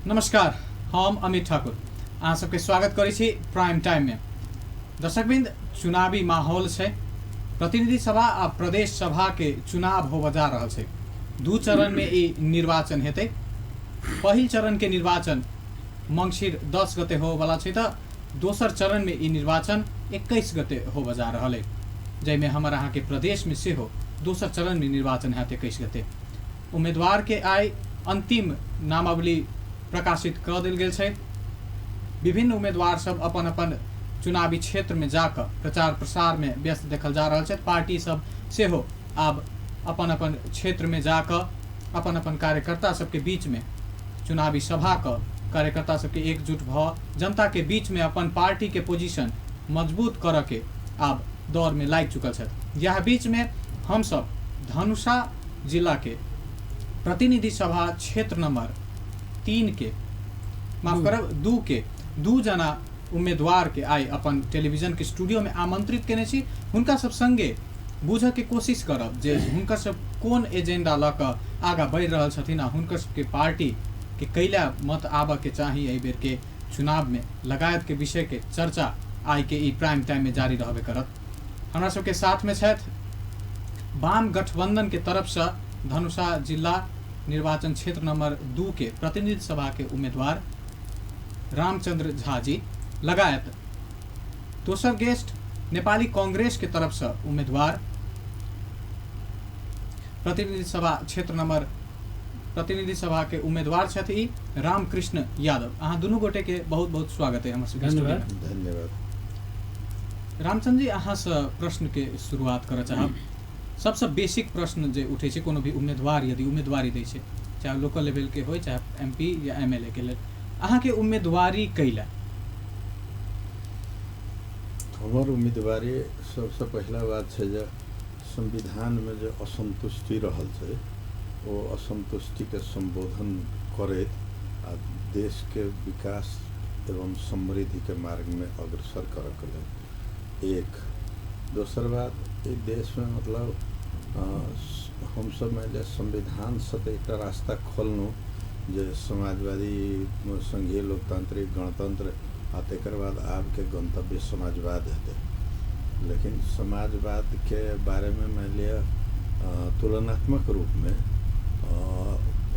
नमस्कार, हम अमित ठाकुर अहाँ सबके स्वागत करै छी प्राइम टाइम में। दर्शकवृंद, चुनावी माहौल छै। प्रतिनिधि सभा आ प्रदेश सभा के चुनाव होबऽ जा रहल छै। दू चरण में ई निर्वाचन हेतै। पहिल चरण के निर्वाचन मङ्सिर 10 गते होबऽवला छै तऽ दोसर चरण में ई निर्वाचन 21 गते होबऽ जा रहल अइ, जाहिमे हमर अहाँके प्रदेश में सेहो दोसर चरण में निर्वाचन हैत 21 गते। उम्मीदवार के आइ अंतिम नामावली प्रकाशित कऽ देल गेल छै। विभिन्न उम्मीदवार सब अपन अपन चुनावी क्षेत्र में जाकऽ प्रचार प्रसार में व्यस्त देखल जा रहल छथि। पार्टी सब सेहो आब अपन अपन क्षेत्र में जाकऽ अपन अपन कार्यकर्ता सबके बीच में चुनावी सभा कऽ कार्यकर्ता सबके एकजुट भऽ जनता के बीच में अपन पार्टी के पोजीशन मजबूत करऽ के आब दौड़ में लागि चुकल छथि। यह बीच में हमसब धनुषा जिला के प्रतिनिधि सभा क्षेत्र नंबर 3 के, माफ करब 2 के दू जना उम्मीदवार के आइ अपन टेलीविजन के स्टूडियो में आमंत्रित केने छी। हुनका सब संगे बुझऽ के कोशिश करब जे हुनकर सब कोन एजेंडा लऽ कऽ आगाँ बढ़ि रहल छथिन आ हुनकर सबके पार्टी के कैला मत आबऽ के चाही एहि बेर के चुनाव में लगायत के विषय के चर्चा आइ के ई प्राइम टाइम में जारी रहबे करत। हमरा सबके साथ में छथि वाम गठबंधन के तरफ से धनुषा जिला निर्वाचन क्षेत्र नंबर 2 के प्रतिनिधि सभा के उम्मीदवार रामचंद्र झा जी, लगायत दोसर गेस्ट नेपाली कांग्रेस के तरफ से उम्मीदवार प्रतिनिधि सभा क्षेत्र नंबर प्रतिनिधि सभा के उम्मीदवार छथि ई रामकृष्ण यादव। अहाँ दुनू गोटे के बहुत बहुत स्वागत है हमर सबके स्टूडियो में। धन्यवाद। रामचंद्र जी, अहाँ से प्रश्न के शुरुआत करऽ चाहब। सबसँ बेसिक प्रश्न जे उठै छै, कोनो भी उम्मीदवार यदि उम्मीदवारी दै छै, चाहे लोकल लेवल के होय, चाहे एमपी या एमएलए के लेल, अहाँके उम्मीदवारी कैला? हमर उम्मीदवारी सबसँ पहिला बात छै जे संविधानमे जे असन्तुष्टि रहल छै ओ असन्तुष्टिके सम्बोधन करैत आ देशके विकास एवं समृद्धिके मार्गमे अग्रसर करऽके लेल एक। दोसर बात, एहि देशमे मतलब हमसब मानि लिअ संविधानसँ तऽ एकटा रास्ता खोललहुँ जे समाजवादी संघीय लोकतांत्रिक गणतंत्र आ तकर बाद आबके गंतव्य समाजवाद हेतै। लेकिन समाजवादके बारेमे मानि लिअ तुलनात्मक रूपमे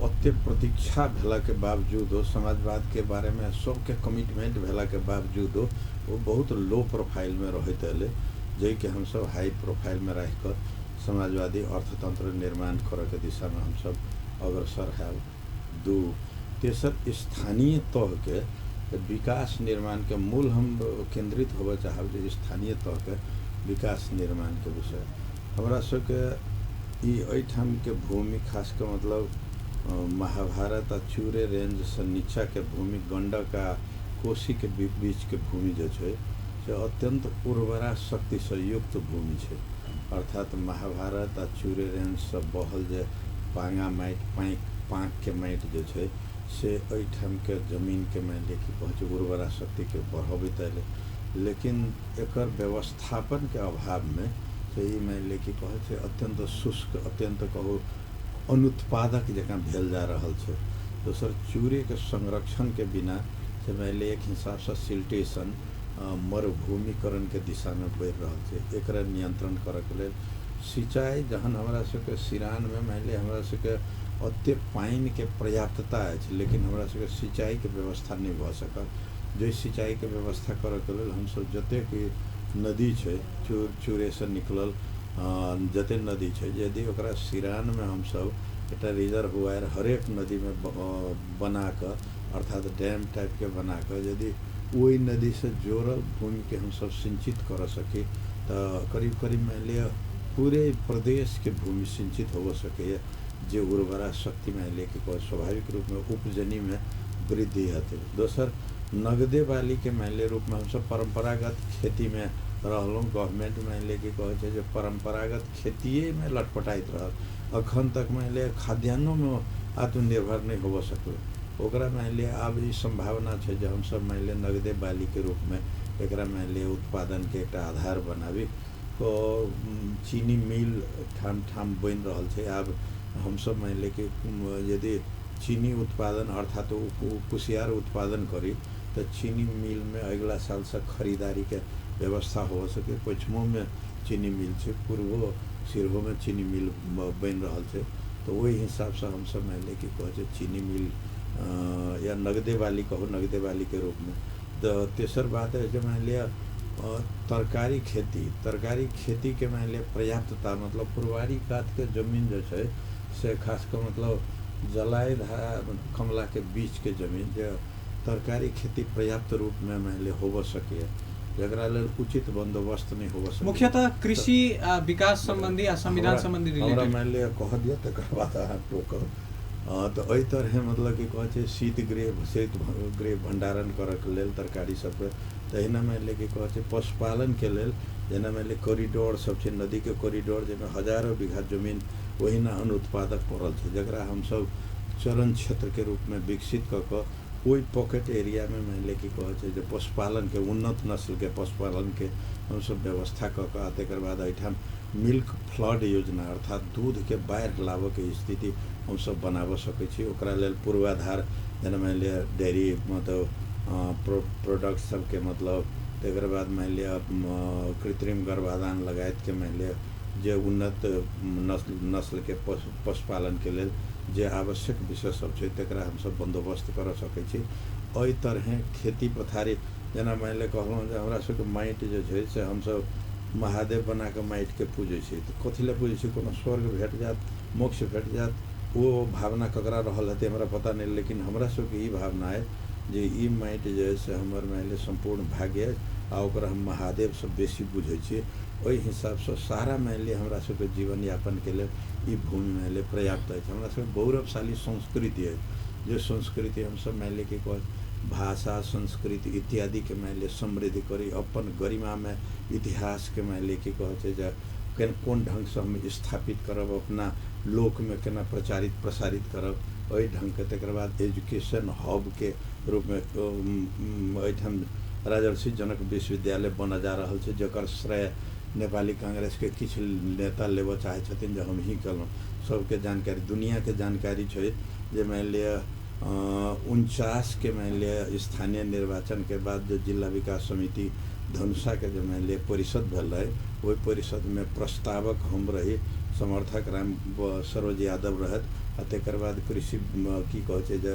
ओते प्रतीक्षा भेलाके बावजूदो, समाजवादके बारेमे सबके कमिटमेंट भेलाके बावजूदो ओ बहुत लो प्रोफाइलमे रहैत एलै, जाहिके हमसब हाई प्रोफाइलमे राखिकऽ समाजवादी अर्थतंत्र निर्माण करऽके दिशामे हमसब अग्रसर हैब। दू। तेसर, स्थानीय तहके विकास निर्माणके मूल हम केंद्रित होबऽ चाहब जे स्थानीय तहके विकास निर्माणके विषय। हमरा सबके ई एहिठामके भूमि खास कऽ मतलब महाभारत आ चूरे रेंजसँ नीचाके भूमि, गंडक आ कोसीके बीचके भूमि जे छै से अत्यंत उर्वरा शक्तिसँ युक्त भूमि छै। अर्थात महाभारत आ चूरे रेंजसँ बहल जे पांगा माटि, पाँकके माटि जे छै से एहिठामके जमीनके मानि लिअ की कहै छै उर्वरा शक्तिके बढ़बैत अयलै। लेकिन एकर व्यवस्थापनके अभावमे से ई मानि लिअ की कहै छै अत्यंत शुष्क, अत्यंत कहू अनुत्पादक जकाँ भेल जा रहल छै। दोसर, चूरेके संरक्षणके बिना से मानि लिअ एक हिसाबसँ सिल्टेशन मरुभूमिकरणके दिशामे बढ़ि रहल छै। एकरा नियंत्रण करऽके लेल सिंचाई जहन हमरा सबके सिरानमे मानि लिअ हमरा सबके ओते पानिके पर्याप्तता अछि, लेकिन हमरा सबके सिंचाईके व्यवस्था नहि भऽ सकल। जाहि सिंचाईके व्यवस्था करऽके लेल हमसब जतेक नदी छै चूरेसँ निकलल जते नदी छै, यदि ओकरा सिरानमे हमसब एकटा रिजर्ववायर हरेक नदीमे बनाकऽ, अर्थात डैम टाइपके बनाकऽ यदि ओहि नदीसँ जोड़ल भूमिके हमसब सिंचित करऽ सकी तऽ करीब करीब मानि लिअ पूरे प्रदेशके भूमि सिंचित होबऽ सकैए, जे उर्वरा शक्ति मानि लिअ कि स्वाभाविक रूपमे उपजनीमे वृद्धि हेतै। दोसर, नगदे बालीके मानि लिअ रूपमे हमसब परम्परागत खेतीमे रहलहुँ। गवर्नमेंट मानि लिअ कि कहै छै जे परम्परागत खेतिएमे लटपटाइत रहल, अखन तक मानि लिअ खाद्यान्नोमे आत्मनिर्भर नहि होबऽ सकलै। ओकरा मानि लिअ आब ई सम्भावना छै जे हमसब मानि लिअ नगदे बालीके रूपमे एकरा मानि लिअ उत्पादनके एकटा आधार बनाबी। तऽ चीनी मिल ठाम ठाम बनि रहल छै। आब हमसब मानि लिअ कि यदि चीनी उत्पादन अर्थात कुसियार उत्पादन करी तऽ चीनी मिलमे अगिला सालसँ खरीदारीके व्यवस्था हो सके। पश्चिमोमे चीनी मिल छै, पूर्वो सिरहोमे चीनी मिल बनि रहल छै। तऽ ओहि हिसाबसँ हमसब मानि लिअ की कहै छै चीनी मिल या नगदे वाली कहू, नगदे वालीके रूपमे। तऽ तेसर बात है जे मानि लिअ तरकारी खेती, तरकारी खेतीके मानि लिअ पर्याप्तता, मतलब पुरवारी कातके जमीन जे छै से खास कऽ मतलब जलाय धार कमलाके बीचके जमीन जे तरकारी खेती पर्याप्त रूपमे मानि लिअ होबऽ सकैए, जकरा लेल उचित बंदोबस्त नहि होबऽ सकैए। मुख्यतः कृषि आ विकास सम्बन्धी आ संविधान सम्बन्धी हमरा मानि लिअ कह दिअ तकर बाद अहाँ टोकब। तऽ एहि तरहे मतलब की कहै छै शीतगृह शीतगृह भण्डारण करऽके लेल तरकारी सबके, तहिना मानि लिअ की कहै छै पशुपालनके लेल जेना मानि लिअ कॉरिडोर सब छै, नदीके कॉरिडोर जाहिमे हजारो बीघा जमीन ओहिना अनुत्पादक पड़ल छै, जकरा हमसब चरण क्षेत्रके रूपमे विकसित कऽ कऽ ओहि पॉकेट एरियामे मानि लिअ की कहै छै जे पशुपालनके उन्नत नस्लके पशुपालनके हमसब व्यवस्था कऽ कऽ आ तकर बाद एहिठाम मिल्क फ्लड योजना अर्थात दूधके बाढ़ि लाबऽके स्थिति हमसब बनाबऽ सकै छी। ओकरा लेल पूर्वाधार जेना मानि लिअ डेयरी मतलब प्रोडक्ट सबके मतलब तकर बाद मानि लिअ कृत्रिम गर्भाधान लगायतके मानि लिअ जे उन्नत नस्लके पशुपालनके लेल जे आवश्यक विषय सब छै तकरा हमसब बन्दोबस्त करऽ सकै छी। एहि तरहे खेती पथारी जेना मानि लिअ कहलहुँ जे हमरा सबके माटि जे छै से हमसब महादेव बनाकऽ माटिके पूजै छी, तऽ कथी लए पूजै छी? कोनो स्वर्ग भेट जायत, मोक्ष भेट जायत, ओ भावना ककरा रहल हेतै हमरा पता नहि, लेकिन हमरा सबके ई भावना अइ जे ई माटि जे है से हमर मानि लिअ सम्पूर्ण भाग्य अछि आ ओकरा हम महादेवसँ बेसी बुझै छियै। ओहि हिसाबसँ सारा मानि लिअ हमरा सबके जीवनयापनके लेल ई भूमि मानि लिअ पर्याप्त अछि। हमरा सबके गौरवशाली संस्कृति अछि, जे संस्कृति हमसब मानि लिअ की कहै भाषा संस्कृति इत्यादिके मानि लिअ समृद्ध करी, अपन गरिमामे इतिहासके मानि लिअ की कहै छै जे कोन ढङ्गसँ हम स्थापित करब, अपना लोकमे केना प्रचारित प्रसारित करब, एहि ढङ्गके। तकर बाद एजुकेशन हबके रूपमे एहिठाम राजर्षि जनक विश्वविद्यालय बनऽ जा रहल छै, जकर श्रेय नेपाली कांग्रेसके किछु नेता लेबऽ चाहै छथिन जे हमही केलहुँ। सबके जानकारी, दुनिआँके जानकारी छै जे मानि लिअ 49 के मानि लिअ स्थानीय निर्वाचनके बाद जे जिल्ला विकास समिति धनुषाके जे मानि लिअ परिषद भेल रहै, ओहि परिषदमे प्रस्तावक हम रही, समर्थक राम सरोज यादव रहथि आ तकर बाद कृषि की कहै छै जे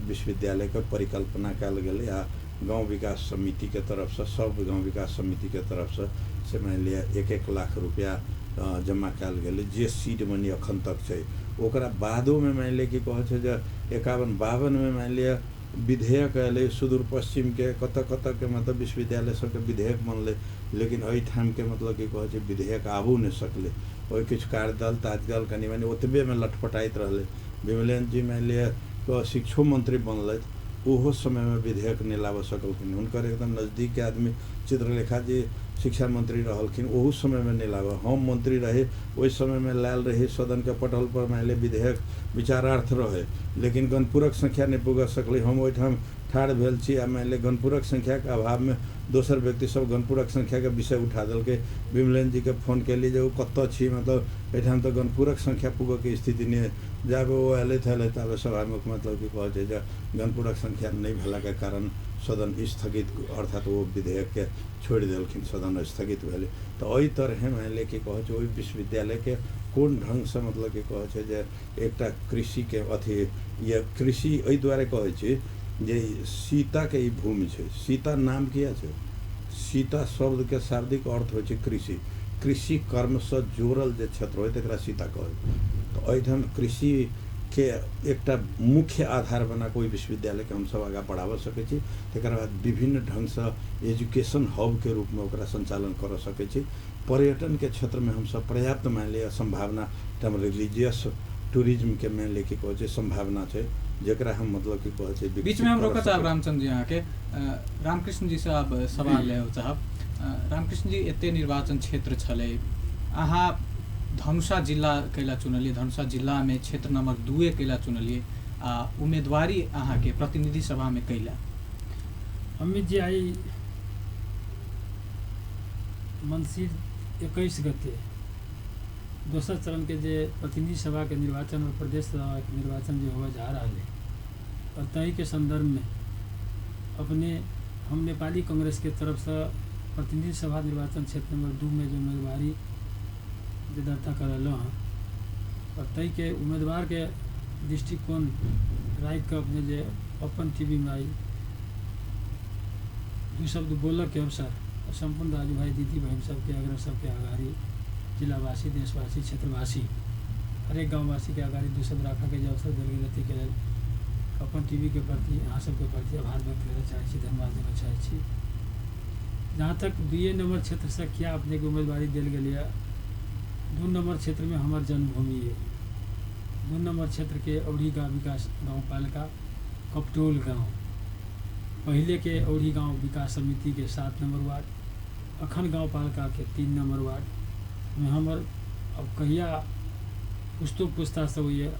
विश्वविद्यालयके परिकल्पना कयल गेलै आ गाँव विकास समितिके तरफसँ सब गाँव विकास समितिके तरफसँ से मानि लिअ 1-1 लाख रुपैआ जमा कयल गेलै, जे सीड मनी अखन तक छै। ओकरा बादोमे मानि लिअ की कहै छै जे 51-52 मे मानि लिअ विधेयक अयलै सुदूर पश्चिमके कतऽ कतऽके मतलब विश्वविद्यालय सबके विधेयक बनलै, लेकिन एहिठामके मतलब की कहै छै विधेयक आबू नहि सकलै। ओहि किछु कार्यदल ताजदल कनि मनि ओतबेमे लटपटाइत रहलै। विमलेन्द्र जी मानि लिअ शिक्षो मंत्री बनलथि, ओहो समयमे विधेयक नहि लाबऽ सकलखिन। हुनकर एकदम नजदीकके आदमी चित्रलेखा जी शिक्षा मंत्री रहलखिन, ओहू समयमे नहि लाबऽ। हम मंत्री रही ओहि समयमे लायल रही, सदनके पटल पर मानि लिअ विधेयक विचारार्थ रहै, लेकिन गणपूरक संख्या नहि पुगऽ सकलै। हम ओहिठाम ठाढ़ भेल छी आ मानि लिअ गणपूरक संख्याके अभावमे दोसर व्यक्ति सब गणपूरक संख्याके विषय उठा देलकै। विमलेन्द्र जीके फोन केली जे ओ कतऽ छी, मतलब एहिठाम तऽ गणपूरक संख्या पुगऽके स्थिति नहि। जाबे ओ अयलथि अयलथि ताबे सभामुख मतलब की कहै छै जे गणपूरक संख्या नहि भेलाके कारण सदन स्थगित, अर्थात ओ विधेयकके छोड़ि देलखिन, सदन स्थगित भेलै। तऽ एहि तरहे मानि लिअ की कहै छै ओहि विश्वविद्यालयके कोन ढङ्गसँ मतलब की कहै छै जे एकटा कृषिके अथी या कृषि एहि दुआरे कहै छी जे सीताके ई भूमि छै। सीता नाम किया छै? सीता शब्दके शाब्दिक अर्थ होइ छै कृषि, कृषि कर्मसँ जोड़ल जे क्षेत्र होइ तकरा सीता कहै। तऽ एहिठाम कृषिके एकटा मुख्य आधार बना कऽ ओहि विश्वविद्यालयके हमसब आगाँ बढ़ाबऽ सकै छी। तकर बाद विभिन्न ढङ्गसँ एजुकेशन हबके रूपमे ओकरा सञ्चालन करऽ सकै छी। पर्यटनके क्षेत्रमे हमसब पर्याप्त मानि लिअ सम्भावना, एकदम रिलीजियस टूरिज्मके मानि लिअ की कहै छै सम्भावना छै, जकरा हम मतलब की कहै छै बीचमे हम रोकऽ चाहब रामचंद्र जी अहाँके। रामकृष्ण जी से आब सवाल लेबऽ चाहब। रामकृष्ण जी, एते निर्वाचन क्षेत्र छलै, अहाँ धनुषा जिला कैला चुनलियै, धनुषा जिलामे क्षेत्र नंबर 2 कैला चुनलियै आ उम्मीदवारी अहाँके प्रतिनिधि सभामे कैला? अमित जी, आइ मङ्सिर 21 गते दोसर चरणके जे प्रतिनिधि सभाके निर्वाचन और प्रदेश सभाके निर्वाचन जे होबय जा रहल है और ताहिके सन्दर्भमे अपने हम नेपाली कांग्रेसके तरफसँ प्रतिनिधि सभा निर्वाचन क्षेत्र नंबर 2 में जो उम्मीदवारी जे दर्ता करेलहुँ हँ और ताहिके उम्मीदवारके दृष्टिकोण राखिकऽ अपने जे अपन टीवीमे आई दू शब्द बोलऽके अवसर सम्पूर्ण दाजुभाइ दिदी बहिन सबके अग्रज सबके अगाडि जिलावासी देशवासी क्षेत्रवासी हरेक गाँववासीके अगाडि दू शब्द राखऽके जे अवसर देल गेल ताहिके लेल अपन टीवीके प्रति अहाँ सबके प्रति आभार व्यक्त करऽ चाहै छी, धन्यवाद देबऽ चाहै छी। जहाँ तक 2 नंबर क्षेत्रसँ किया अपनेके उम्मीदवारी देल गेल यऽ, 2 नंबर क्षेत्रमे हमर जन्मभूमि अइ। 2 नंबर क्षेत्रके औढ़ी गाँव विकास गाउँपालिका कपटोल गाँव, पहिलेके औढ़ी गाँव विकास समितिके 7 नंबर वार्ड, अखन गाउँपालिकाके 3 नंबर वार्ड में हमर अब कहिया पुश्तो पुस्तासँ होइए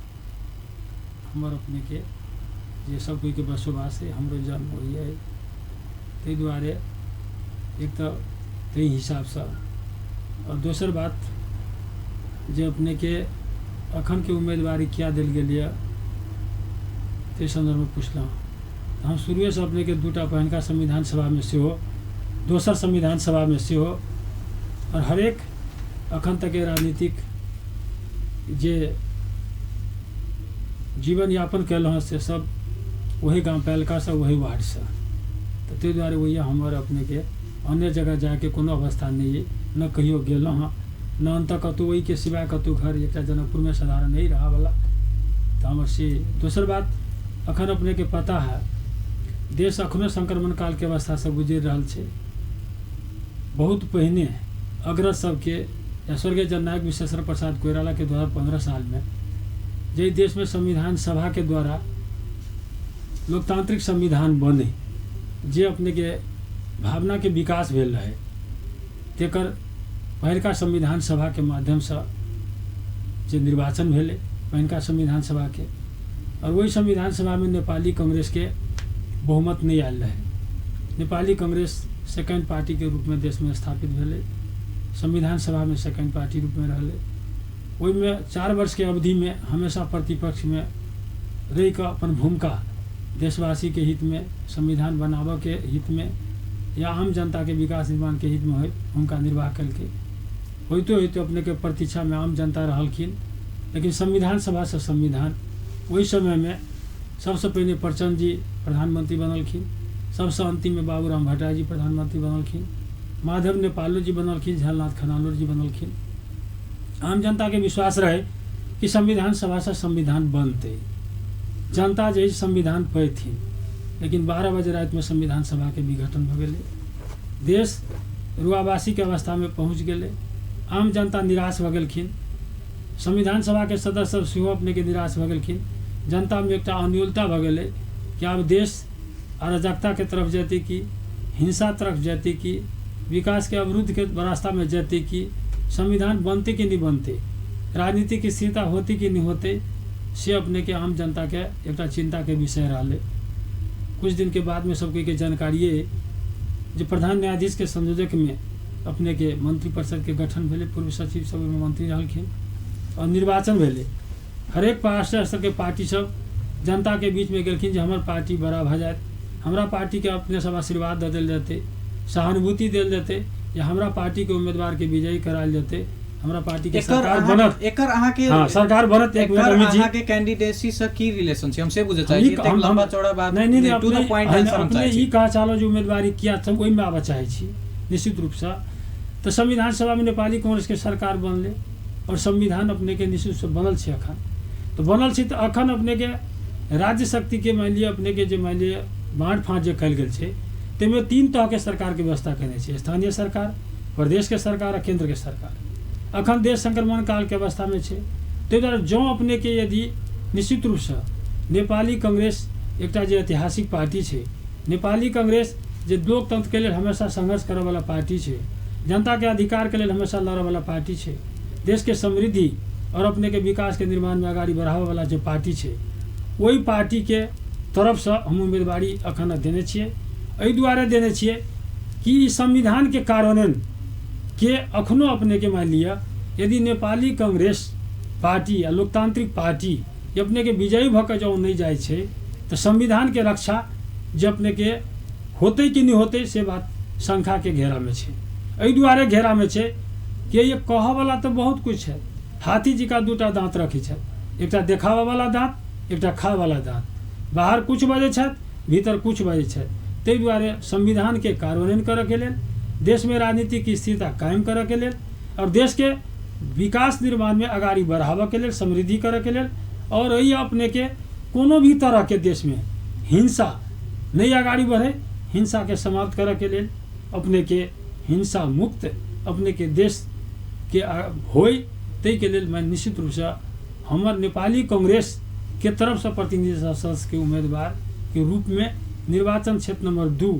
हमर अपनेके जे सब कोइके बसोबास है, हमरो जन्म होइए। ताहि दुआरे एक तऽ ताहि हिसाबसँ और दोसर बात जे अपनेके अखनके उम्मीदवारी किया देल गेल यऽ ताहि सन्दर्भमे पुछलहुँ। हम शुरुएसँ अपनेके 2टा पहिलका संविधान सभामे सेहो, दोसर संविधान सभामे सेहो और हरेक अखन तकके राजनीतिक जे जीवन यापन कयलहुँ हँ से सब वही गाँवपालिकासँ वही वार्डसँ, तऽ ताहि दुआरे वही हमर अपनेके अन्य जगह जाइके कोनो अवस्था नहि अइ, न कहियो गेलहुँ हँ न अन्त कतहु ओहिके सिवाय कतहु घर एकटा जनकपुरमे साधारण नहि रहऽवला। तऽ हमर से दोसर बात अखन अपनेके पता है देश अखनो संक्रमण कालके अवस्थासँ गुजरि रहल छै। बहुत पहिने अग्रज सबके या स्वर्गीय जननायक विश्वेश्वर प्रसाद कोइरालाके 2015 सालमे जाहि देशमे संविधान सभाके द्वारा लोकतांत्रिक संविधान बने जे अपनेके भावनाके विकास भेल रहे तेकर पहिलका संविधान सभाके माध्यमसँ जे निर्वाचन भेलै पहिलका संविधान सभाके, और वही संविधान सभामे नेपाली कांग्रेसके बहुमत नहि आयल रहे। नेपाली कांग्रेस सेकेंड पार्टीके रूपमे देशमे स्थापित भेलै, संविधान सभामे सेकेंड पार्टी रूपमे रहलै। ओहिमे 4 वर्षके अवधिमे हमेशा प्रतिपक्षमे रहिकऽ अपन भूमिका देशवासीके हितमे, संविधान बनाबऽके हितमे या आम जनताके विकास निर्माणके हितमे होइ भूमिका निर्वाह केलकै। होइतो होइतो अपनेके प्रतीक्षामे आम जनता रहलखिन, लेकिन संविधान सभासँ संविधान ओहि समयमे सबसँ पहिने प्रचण्ड जी प्रधानमंत्री बनलखिन, सबसँ अन्तिममे बाबूराम भट्टराई जी प्रधानमंत्री बनलखिन, माधव नेपालो जी बनलखिन, झलनाथ खनालो जी बनलखिन। आम जनताके विश्वास रहे कि संविधान सभासँ संविधान बनतै, जनता जे संविधान पैथिन, लेकिन 12 बजे रातिमे संविधान सभाके विघटन भऽ गेलै, देश रुआवासीके अवस्थामे पहुँच गेलै, आम जनता निराश भऽ गेलखिन, संविधान सभाके सदस्य सब सेहो अपनेके निराश भऽ गेलखिन, जनतामे एकटा अन्योलता भऽ गेलै कि आब देश अराजकताके तरफ जेतै कि हिंसा तरफ जेतै कि विकासके अवरुद्धके रास्तामे जेतै कि संविधान बनतै कि नहि बनतै, राजनीतिक स्थिरता होतै कि नहि होतै, से अपनेके आम जनताके एकटा चिन्ताके विषय रहलै। कुछ दिनके बादमे सबके जानकारिए जे प्रधान न्यायाधीशके संयोजकमे अपनेके मंत्रिपरिषदके गठन भेलै, पूर्व सचिव सब ओहिमे मंत्री रहलखिन और निर्वाचन भेलै। हरेक राष्ट्रीय स्तरके पार्टी सब जनताके बीचमे गेलखिन जे हमर पार्टी बड़ा भऽ जायत, हमरा पार्टीके अपने सब आशीर्वाद दऽ देल जेतै, सहानुभूति देल जेतै, या हमरा पार्टीके उम्मीदवारके विजयी करायल जेतै, हमरा पार्टीके सरकार बनत। एकर अहाँके हाँ, सरकार बनत। एक मिनट अमित जी, अहाँके कैंडिडेसी से की रिलेशन छै हम से बुझै चाहै छी, एतेक लंबा चौड़ा बात नहीं नहीं, टू the point answer हम अपने चाहै ई छी। कह चाहलहुँ जे उम्मीदवारी किया छै ओहिमे आबऽ चाहै छी निश्चित रूपसँ। तऽ संविधान सभामे नेपाली कांग्रेसके सरकार बनलै और संविधान अपनेके निश्चित रूपसँ बनल छै। अखन तऽ बनल छै, तऽ अखन अपनेके राज्य शक्तिके मानि लिअ अपनेके जे मानि लिअ बाँट फाँट जे कयल गेल छै ताहिमे 3 तरहके सरकारके व्यवस्था केने छै, स्थानीय सरकार, प्रदेशके सरकार आ केन्द्रके सरकार। अखन देश संक्रमण कालके अवस्थामे छै, ताहि दुआरे जँ अपनेके यदि निश्चित रूपसँ नेपाली कांग्रेस एकटा जे ऐतिहासिक पार्टी छै, नेपाली कांग्रेस जे लोकतंत्रके लेल हमेशा संघर्ष करऽवला पार्टी छै, जनताके अधिकारके लेल हमेशा लड़ऽवला पार्टी छै, देशके समृद्धि और अपनेके विकासके निर्माणमे अगाडि बढ़ाबऽवला जे पार्टी छै, ओहि पार्टीके तरफसँ हम उम्मीदवारी अखन देने छियै। एहि दुआरे देने छियै कि ई संविधानके कार्यान्वयन के अखनो अपनेके मानि लिअ यदि नेपाली कांग्रेस पार्टी आ लोकतांत्रिक पार्टी अपनेके विजयी भऽ कऽ जँ नहि जाइ छै तऽ संविधानके रक्षा जे अपनेके होतै कि नहि होतै से बात शंकाके घेरामे छै। एहि दुआरे घेरामे छै कि ये कहऽवला तऽ बहुत कुछ छै। हाथी जी का दूटा दाँत रखै छथि, एकटा देखाबऽवला दाँत, एकटा खावला दाँत। बाहर कुछ बजै छथि, भीतर कुछ बजै छथि। ताहि दुआरे संविधानके कार्यान्वयन करऽके लेल, देशमे राजनीतिक स्थिरता कायम करऽके लेल और देशके विकास निर्माणमे अगाडि बढ़ाबऽके लेल, समृद्धि करऽके लेल और एहि अपनेके कोनो भी तरहके देशमे हिंसा नहि अगाडि बढ़े, हिंसाके समाप्त करऽके लेल अपनेके हिंसा मुक्त अपनेके देशके होइ, ताहिके लेल मैं निश्चित रूपसँ हमर नेपाली कांग्रेसके तरफसँ प्रतिनिधि सदस्यके उम्मीदवारके रूपमे निर्वाचन क्षेत्र नंबर 2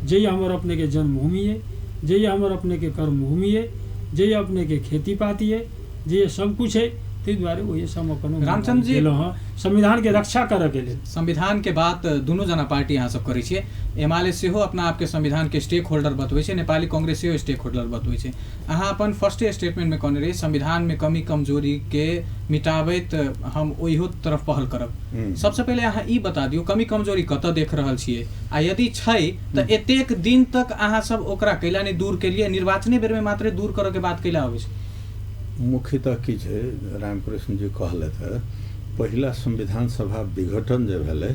जे हमर अपनेके जन्मभूमि अइ, जे हमर अपनेके कर्मभूमि अइ, जे अपनेके खेती पाती अइ, जे सब कुछ अइ, ताहि दुआरे ओहिसँ हम अपन रामचंद्र जी गेलहुँ हँ संविधानके रक्षा करऽके लेल। संविधानके बात दुनू जना पार्टी अहाँ सब करै छियै। एमाले सेहो अपना आपके संविधानके स्टेक होल्डर बतबै छै, नेपाली कांग्रेस सेहो स्टेक होल्डर बतबै छै। अहाँ अपन फर्स्ट स्टेटमेंटमे कहने रहियै संविधानमे कमी कमजोरीके मिटाबैत हम ओहियो तरफ पहल करब। सबसँ पहिले अहाँ ई बता दियौ कमी कमजोरी कतऽ देख रहल छियै, आ यदि छै तऽ एतेक दिन तक अहाँ सब ओकरा कैला नहि दूर केलियै? निर्वाचने बेरमे मात्रे दूर करऽके बात कैला अबै छै? मुख्यतः की छै, रामकृष्ण जी कहलथि है, पहिला संविधान सभा विघटन जे भेलै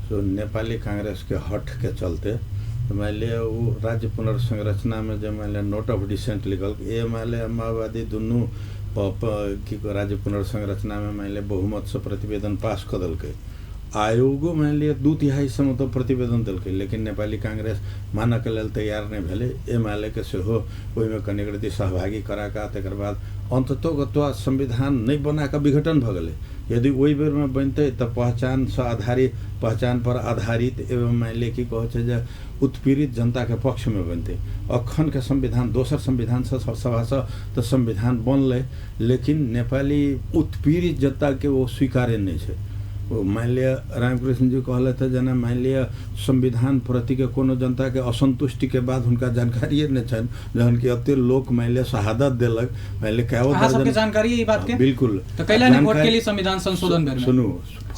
सो नेपाली कांग्रेसके हठके चलते मानि लिअ ओ राज्य पुनर्संरचनामे जे मानि लिअ नोट ऑफ डिसेंट लिखल, एमाले माओवादी दुनू की राज्य पुनर्संरचनामे मानि लिअ बहुमतसँ प्रतिवेदन पास कऽ देलकै। आयोगो मानि लिअ 2/3 मतलब प्रतिवेदन देलकै, लेकिन नेपाली कांग्रेस मानऽके लेल तैयार नहि भेलै। एमालेके सेहो ओहिमे कनिक रति सहभागी करा कऽ तकर बाद अन्ततोगत्वा संविधान नहि बना कऽ विघटन भऽ गेलै। यदि ओहि बेरमे बनतै तऽ पहचानसँ आधारित, पहचान पर आधारित एवं मानि लिअ की कहै छै जे उत्पीड़ित जनताके पक्षमे बनतै। अखनके संविधान दोसर संविधान सभासँ तऽ संविधान बनलै, लेकिन नेपाली उत्पीड़ित जनताके ओ स्वीकार्य नहि छै। ओ मानि लिअ रामकृष्ण जी कहलथि जेना मानि लिअ संविधान प्रतिके कोनो जनताके असन्तुष्टिके बाद हुनका जानकारिए नहि छनि, जहन कि एते लोक मानि लिअ शहादत देलक, मानि लिअ कएओ दर्जन जानकारी ई बात के बिल्कुल। तऽ कैला नहि वोट केली संविधान संशोधन बेर में? सुनू,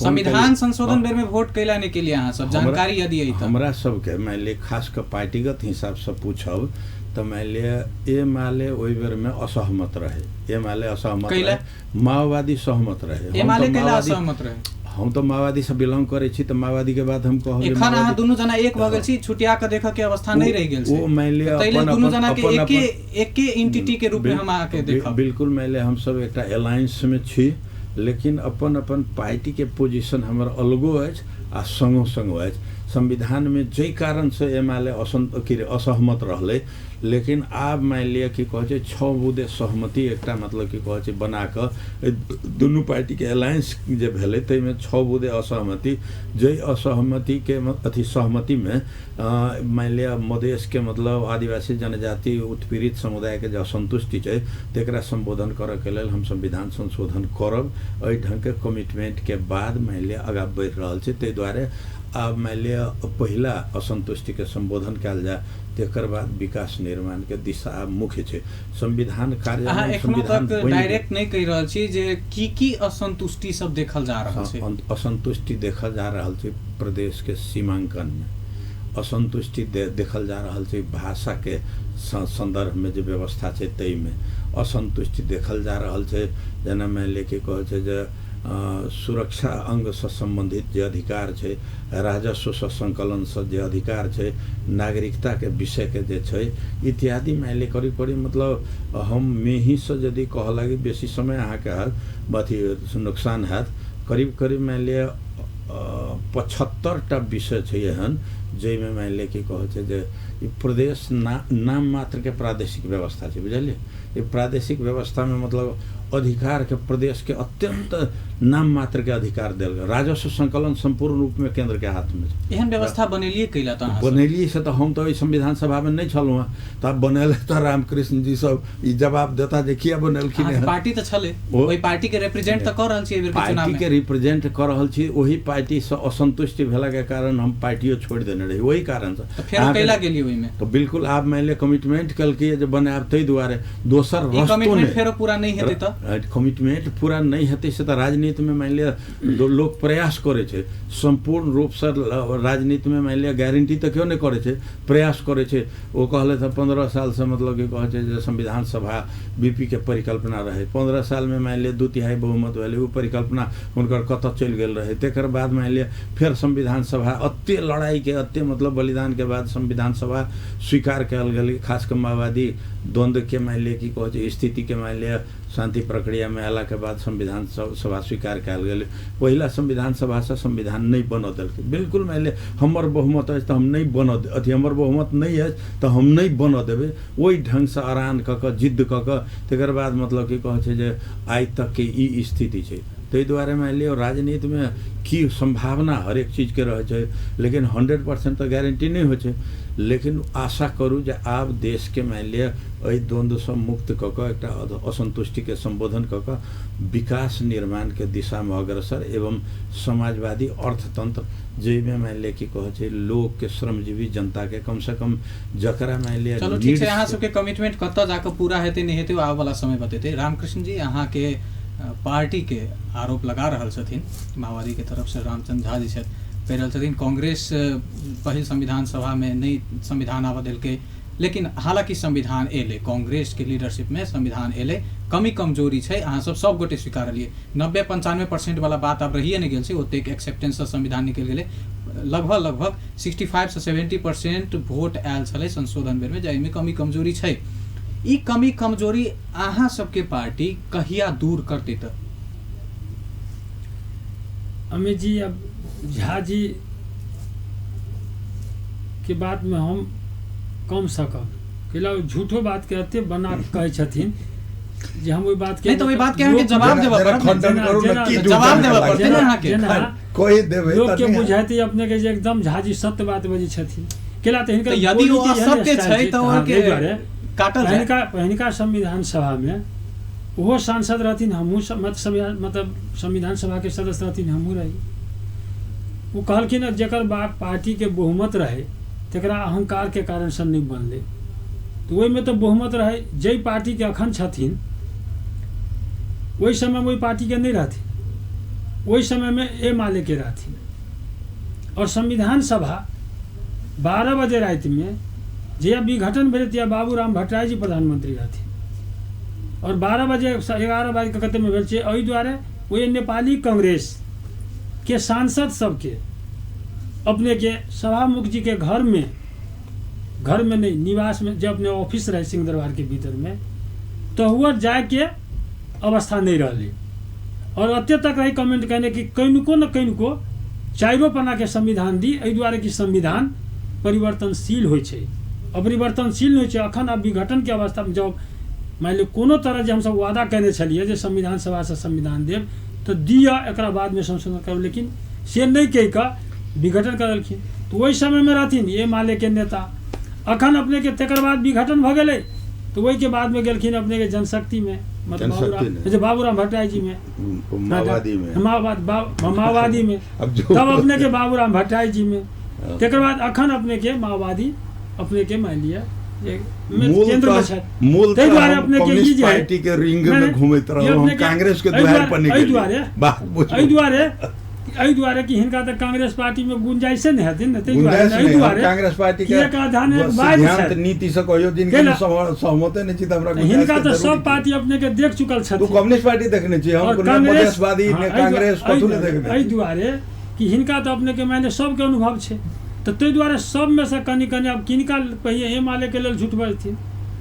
संविधान संशोधन बेर में वोट कैला नहि केली अहाँ सब? जानकारी यदि अइ तऽ हमरा सबके मानि लिअ खास कऽ पार्टीगत हिसाबसँ पूछब तऽ मानि लिअ एमाले ओहि बेरमे असहमत रहे, एमाले असहमत रहे, माओवादी सहमत रहे। एमाले कैला असहमत रहे? हम तऽ माओवादीसँ बिलोंग करै छी तऽ माओवादीके बात हम कहब। एखन अहाँ दुनू जना एक भऽ गेल छी, छुटिया कऽ देखऽ के अवस्था नहि रहि गेल छै। ओ मानि लिअ ताहि लेल दुनू जना के एके एके एंटिटी के रूप में हम अहाँके देखब। बिल्कुल, मानि लिअ हमसब एकटा अलायंसमे छी, लेकिन अपन अपन पार्टीके पोजिशन हमर अलगो अछि आ संगो संगो अछि। संविधानमे जाहि कारणसँ एमाले असहमत रहलै, लेकिन आब मानि लिअ की कहै छै 6 बुँदे सहमति एकटा मतलब की कहै छै बना कऽ दुनू पार्टीके अलायंस जे भेलै ताहिमे 6 बुँदे असहमति, जाहि असहमतिके अथी सहमतिमे मानि लिअ मधेशके मतलब आदिवासी जनजाति उत्पीड़ित समुदायके जे असन्तुष्टि छै तकरा सम्बोधन करऽके लेल हम संविधान संशोधन करब, एहि ढङ्गके कमिटमेंटके बाद मानि लिअ आगाँ बढ़ि रहल छै। ताहि दुआरे आब मानि लिअ पहिला असन्तुष्टिके सम्बोधन कयल जाय, तकर बाद विकास निर्माणके दिशा मुख्य छै। संविधान कार्यान्वयन संविधान डायरेक्ट नहि कहि रहल छी जे की की असन्तुष्टि सब देखल जा रहल छै। असन्तुष्टि देखल जा रहल छै प्रदेशके सीमांकनमे, असन्तुष्टि देखल जा रहल छै भाषाके सन्दर्भमे जे व्यवस्था छै ताहिमे, असन्तुष्टि देखल जा रहल छै जेना मानि लिअ की कहै छै जे सुरक्षा अङ्गसँ सम्बन्धित जे अधिकार छै, राजस्वसँ सङ्कलनसँ जे अधिकार छै, नागरिकताके विषयके जे छै इत्यादि। मानि लिअ करीब करीब मतलब हम मेहीसँ यदि कहऽ लागी बेसी समय अहाँके हैत अथी नुकसान हैत, करीब करीब मानि लिअ 75टा विषय छै एहन जाहिमे मानि लिअ की कहै छै जे ई प्रदेश नाम मात्रके प्रादेशिक व्यवस्था छै, बुझलियै। ई प्रादेशिक व्यवस्थामे मतलब अधिकारके प्रदेशके अत्यन्त नाम मात्रके अधिकार देल गेल, राजस्व संकलन सम्पूर्ण रूपमे केन्द्रके हाथमे छै। एहन व्यवस्था बनेलियै कैला तऽ बनेलियै से तऽ हम तऽ एहि संविधान सभामे नहि छलहुँ हँ, तऽ बनेले तऽ रामकृष्ण जी सब ई जवाब देता जे किया बनेलखिन। पार्टी तऽ छलै, ओहि पार्टीके रिप्रेजेंट तऽ कऽ रहल छी, एहि बेर के चुनावमे पार्टीके रिप्रेजेंट कऽ रहल छी। ओहि पार्टीसँ असन्तुष्टि भेलाके कारण हम पार्टियो छोड़ि देने रही, ओहि कारणसँ। फेर कैला गेलियै ओहिमे? तऽ बिल्कुल आब मानि लिअ कमिटमेंट केलकै जे बनायब, ताहि दुआरे दोसर दोसर ई रस्तो कमिटमेंट नहि। फेरो पूरा नहि हेतै तऽ? कमिटमेंट पूरा नहि हेतै से तऽ राजनीतिमे मानि लिअ लोक प्रयास करै छै सम्पूर्ण रूपसँ। राजनीतिमे मानि लिअ गारंटी तऽ केओ नहि करै छै, प्रयास करै छै। ओ कहलथि हँ 15 सालसँ, मतलब की कहै छै जे संविधान सभा बीपी के परिकल्पना रहै, 15 सालमे मानि लिअ 2/3 बहुमत भेलै, ओ परिकल्पना हुनकर कतऽ चलि गेल रहै। तकर बाद मानि लिअ फेर संविधान सभा एते लड़ाइके, एते मतलब बलिदानके बाद संविधान सभा स्वीकार कयल गेलै। खास कऽ माओवादी द्वन्द्वके मानि लिअ की कहै छै स्थितिके मानि लिअ शान्ति प्रक्रियामे अयलाके बाद संविधान सभा स्वीकार कयल गेलै। पहिला संविधान सभासँ संविधान नहि बनऽ देलकै बिल्कुल। मानि लिअ हमर बहुमत अछि तऽ हम नहि बनऽ, अथी हमर बहुमत नहि अछि तऽ हम नहि बनऽ देबै, ओहि ढङ्गसँ अरान कऽ कऽ जिद्द कऽ कऽ तकर बाद मतलब की कहै छै जे आइ तकके ई स्थिति छै। ताहि दुआरे मानि लिअ राजनीतिमे की सम्भावना हरेक चीजके रहै छै, लेकिन 100% तऽ गारंटी नहि होइ छै। लेकिन आशा करू जे आब देशके मानि लिअ एहि द्वन्द्वसँ मुक्त कऽ कऽ एकटा असन्तुष्टिके सम्बोधन कऽ कऽ विकास निर्माणके दिशामे अग्रसर एवं समाजवादी अर्थतंत्र, जाहिमे मानि लिअ की कहै छै लोकके, श्रमजीवी जनताके कमसँ कम जकरा मानि लिअ। चलू ठीक छै, अहाँ सबके कमिटमेंट कतऽ जाकऽ पूरा हेतै नहि हेतै आबऽ वाला समय बतेतै। रामकृष्ण जी, अहाँके पार्टी के आरोप लगा रहल छथिन माओवादी के तरफ से रामचंद्र झा जी छथि, कहि रहल छथिन कांग्रेस पहिल संविधान सभा में नहि संविधान आबऽ देलकै, लेकिन हालांकि संविधान एलै, कांग्रेस के लीडरशिप में संविधान एलै, कमी कमजोरी छै अहाँ सब सब गोटे स्वीकारलियै। 90-95% वाला बात आब रहिए नहि गेल छै, ओतेक एक्सेप्टेंस से संविधान निकलि गेलै। लगभग लगभग 65 से 70% वोट आयल छलै संशोधन बेरमे, जाहिमे कमी कमजोरी छै। ई कमी कमजोरी अहाँ सबके पार्टी कहिया दूर करतै? तऽ अमित जी, अब झा जी के बात में हम कम सकब, कैला झूठो बात के एते बना के कहै छथिन जे हम ओहि बात के नहि तऽ ओहि बात के अहाँके जवाब देबऽ पड़त ने। खंडन करू ने, की जवाब देबऽ पड़तै ने अहाँके। कहि देबै लोक के बुझाइते अपने के जे एकदम झा जी सत्य बात बजै छथिन, कैला तऽ हिनकर यदि ओ असत्य छै तऽ ओके काटल जाय। हिनका संविधान सभा में ओहो सांसद रहथिन, हमहूँ मतलब संविधान सभा के सदस्य रहथिन, हमहूँ रही। ओ कहलखिन जकर बाप पार्टी के बहुमत रहे तकरा अहंकार के कारण से नहीं बनलै, तऽ ओहिमे तऽ बहुमत रहे जाहि पार्टी के अखन छथिन ओहि समयमे ओहि पार्टी के नहीं रहथिन, ओहि समयमे एमाले के रहथिन। और संविधान सभा 12 बजे रातिमे जहिया विघटन भेलै तहिया बाबूराम भट्टराई जी प्रधानमंत्री रहथिन, और 12 बजे 11 बजे के कतेमे भेल छै। एहि दुआरे ओहि नेपाली कांग्रेस के सांसद सबके अपने के सभामुख जी के घर में नहीं निवास में, जब अपने ऑफिस रहे सिंह दरबार के भीतर में, तो हुआ जाके अवस्था नहीं रही। और अत्य तक रही कमेंट कहने कि कनिको न कनिको चारिओ पन्ना के संविधान दी, एहि दुआरे कि संविधान परिवर्तनशील होइ छै, अपरिवर्तनशील होइ छै। अखन आब विघटन के अवस्था में जब मानि लिअ कोनो तरह जे हमसब वादा कयने छलियै जे संविधान सभासँ संविधान देब तऽ दिअ, एकरा बादमे संशोधन करब, लेकिन से नहि कहि कऽ विघटन कऽ देलखिन। तऽ ओहि समयमे रहथिन एमाले के नेता, अखन अपने के तकर बाद विघटन भऽ गेलै तऽ ओहिके बादमे गेलखिन अपने के जनशक्ति में, मतलब बाबूराम भट्टराई जी में, माओवादी में, माओवादी में, तब अपने के बाबूराम भट्टराई जी में, तकर बाद अखन अपने के माओवादी अपने के मान लिअ केंद्र में छथि। ताहि दुआरे अपने के ई जे पार्टी के रिंग में घुमैत रहू, हम कांग्रेस के दुआर पर नहीं गेलियै। एहि दुआरे कि हिनका तऽ कांग्रेस पार्टी में गुंजाइशे नहि हेतै ने, ताहि दुआरे एहि दुआरे कांग्रेस पार्टी के सिद्धांत नीति से कहियो दिन के सहमते नहि छी, तऽ हमरा हिनका तऽ सब पार्टी अपने के देख चुकल छथिन। तू कम्युनिस्ट पार्टी देखने छी, हम कोनो मधेशवादी ने कांग्रेस कथु नहि देखने। एहि दुआरे कि हिनका तऽ अपने के माने सबके अनुभव छै, तऽ ताहि दुआरे सबमे से कनि कनि आब किनका पहिने एमाले के लेल झूठ बजथिन,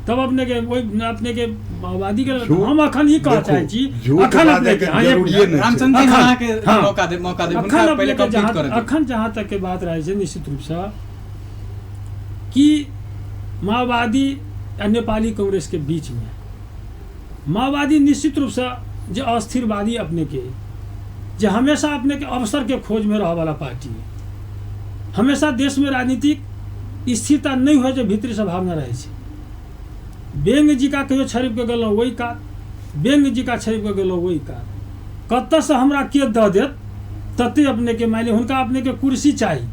तब अपने के ओहि अपने के माओवादी के लेल। हम अखन ई कहऽ चाहै छी, अखन अपने के रामचंद्र जी अहाँके मौका दे, मौका दे, हुनका पहिले कंप्लीट कर दियौ। अखन जहाँ तक के बात रहै छै निश्चित रूपसँ कि माओवादी आ नेपाली कांग्रेस के बीचमे माओवादी निश्चित रूपसँ जे अस्थिरवादी अपने के जे हमेशा अपने के अवसर के खोज में रहऽ वाला पार्टी है, हमेशा देश में राजनीतिक स्थिरता नहीं हो, भीतरी संभावना रहै छै। बेंग जी का कहियो छड़पि कऽ गेलहुँ ओहि कात, बेंग जी का छड़पि कऽ गेलहुँ ओहि कात, कतऽसँ हमरा के दऽ देत तते अपने के मानि लिअ हुनका अपने के कुर्सी चाही।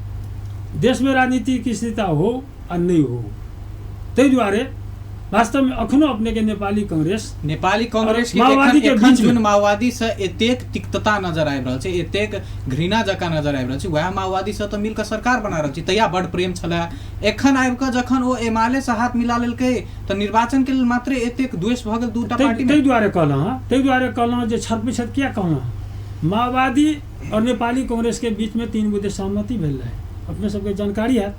देशमे राजनीतिक स्थिरता हो आ नहि हो, ताहि दुआरे वास्तवमे अखनो अपनेके नेपाली कांग्रेस नेपाली कांग्रेस के माओवादी एखन के एखन बीच में। जुन माओवादी से एतेक तिक्तता नजर आबि रहल छै, एतेक घृणा जकाँ नजर आबि रहल छै, वएह माओवादी से तऽ मिल कऽ सरकार बना रहल छै, तहिया बड प्रेम छलै। एखन आबि कऽ जखन ओ एमाले से हाथ मिला लेलकै तऽ निर्वाचन के लेल मात्रे एतेक द्वेष भऽ गेल दूटा पार्टी ताहि में। दुआरे कहलहुँ हँ, ताहि दुआरे कहलहुँ जे छत विछत किया कहलहुँ हँ। माओवादी और नेपाली कांग्रेस के बीच में 3 बुँदे सहमति भेल रहे, अपने सबके जानकारी है।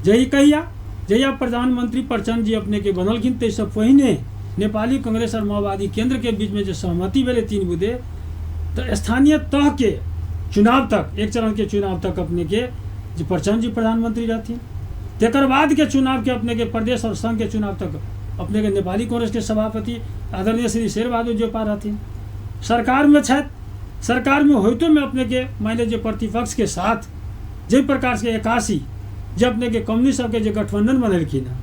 जही कहिया जहिया प्रधानमंत्री प्रचंड जी अपने के बनलखिन ताहिसँ पहिने नेपाली कांग्रेस और माओवादी केंद्र के बीच में जे सहमति भेलै 3 बुँदे, तऽ स्थानीय तह के चुनाव तक, एक चरण के चुनाव तक अपने के जे प्रचंड जी प्रधानमंत्री रहथिन, तकर बाद के चुनाव के अपने के प्रदेश और संघ के चुनाव तक अपने के नेपाली कांग्रेस के सभापति आदरणीय श्री शेरबहादुर जोपा रहथिन, सरकार में छथि। सरकार में होइतो में अपने के मानि लिअ जे प्रतिपक्ष के साथ जाहि प्रकार से 81 जे अपने के कम्युनिस्ट सबके जे गठबंधन बनेलखिन हँ,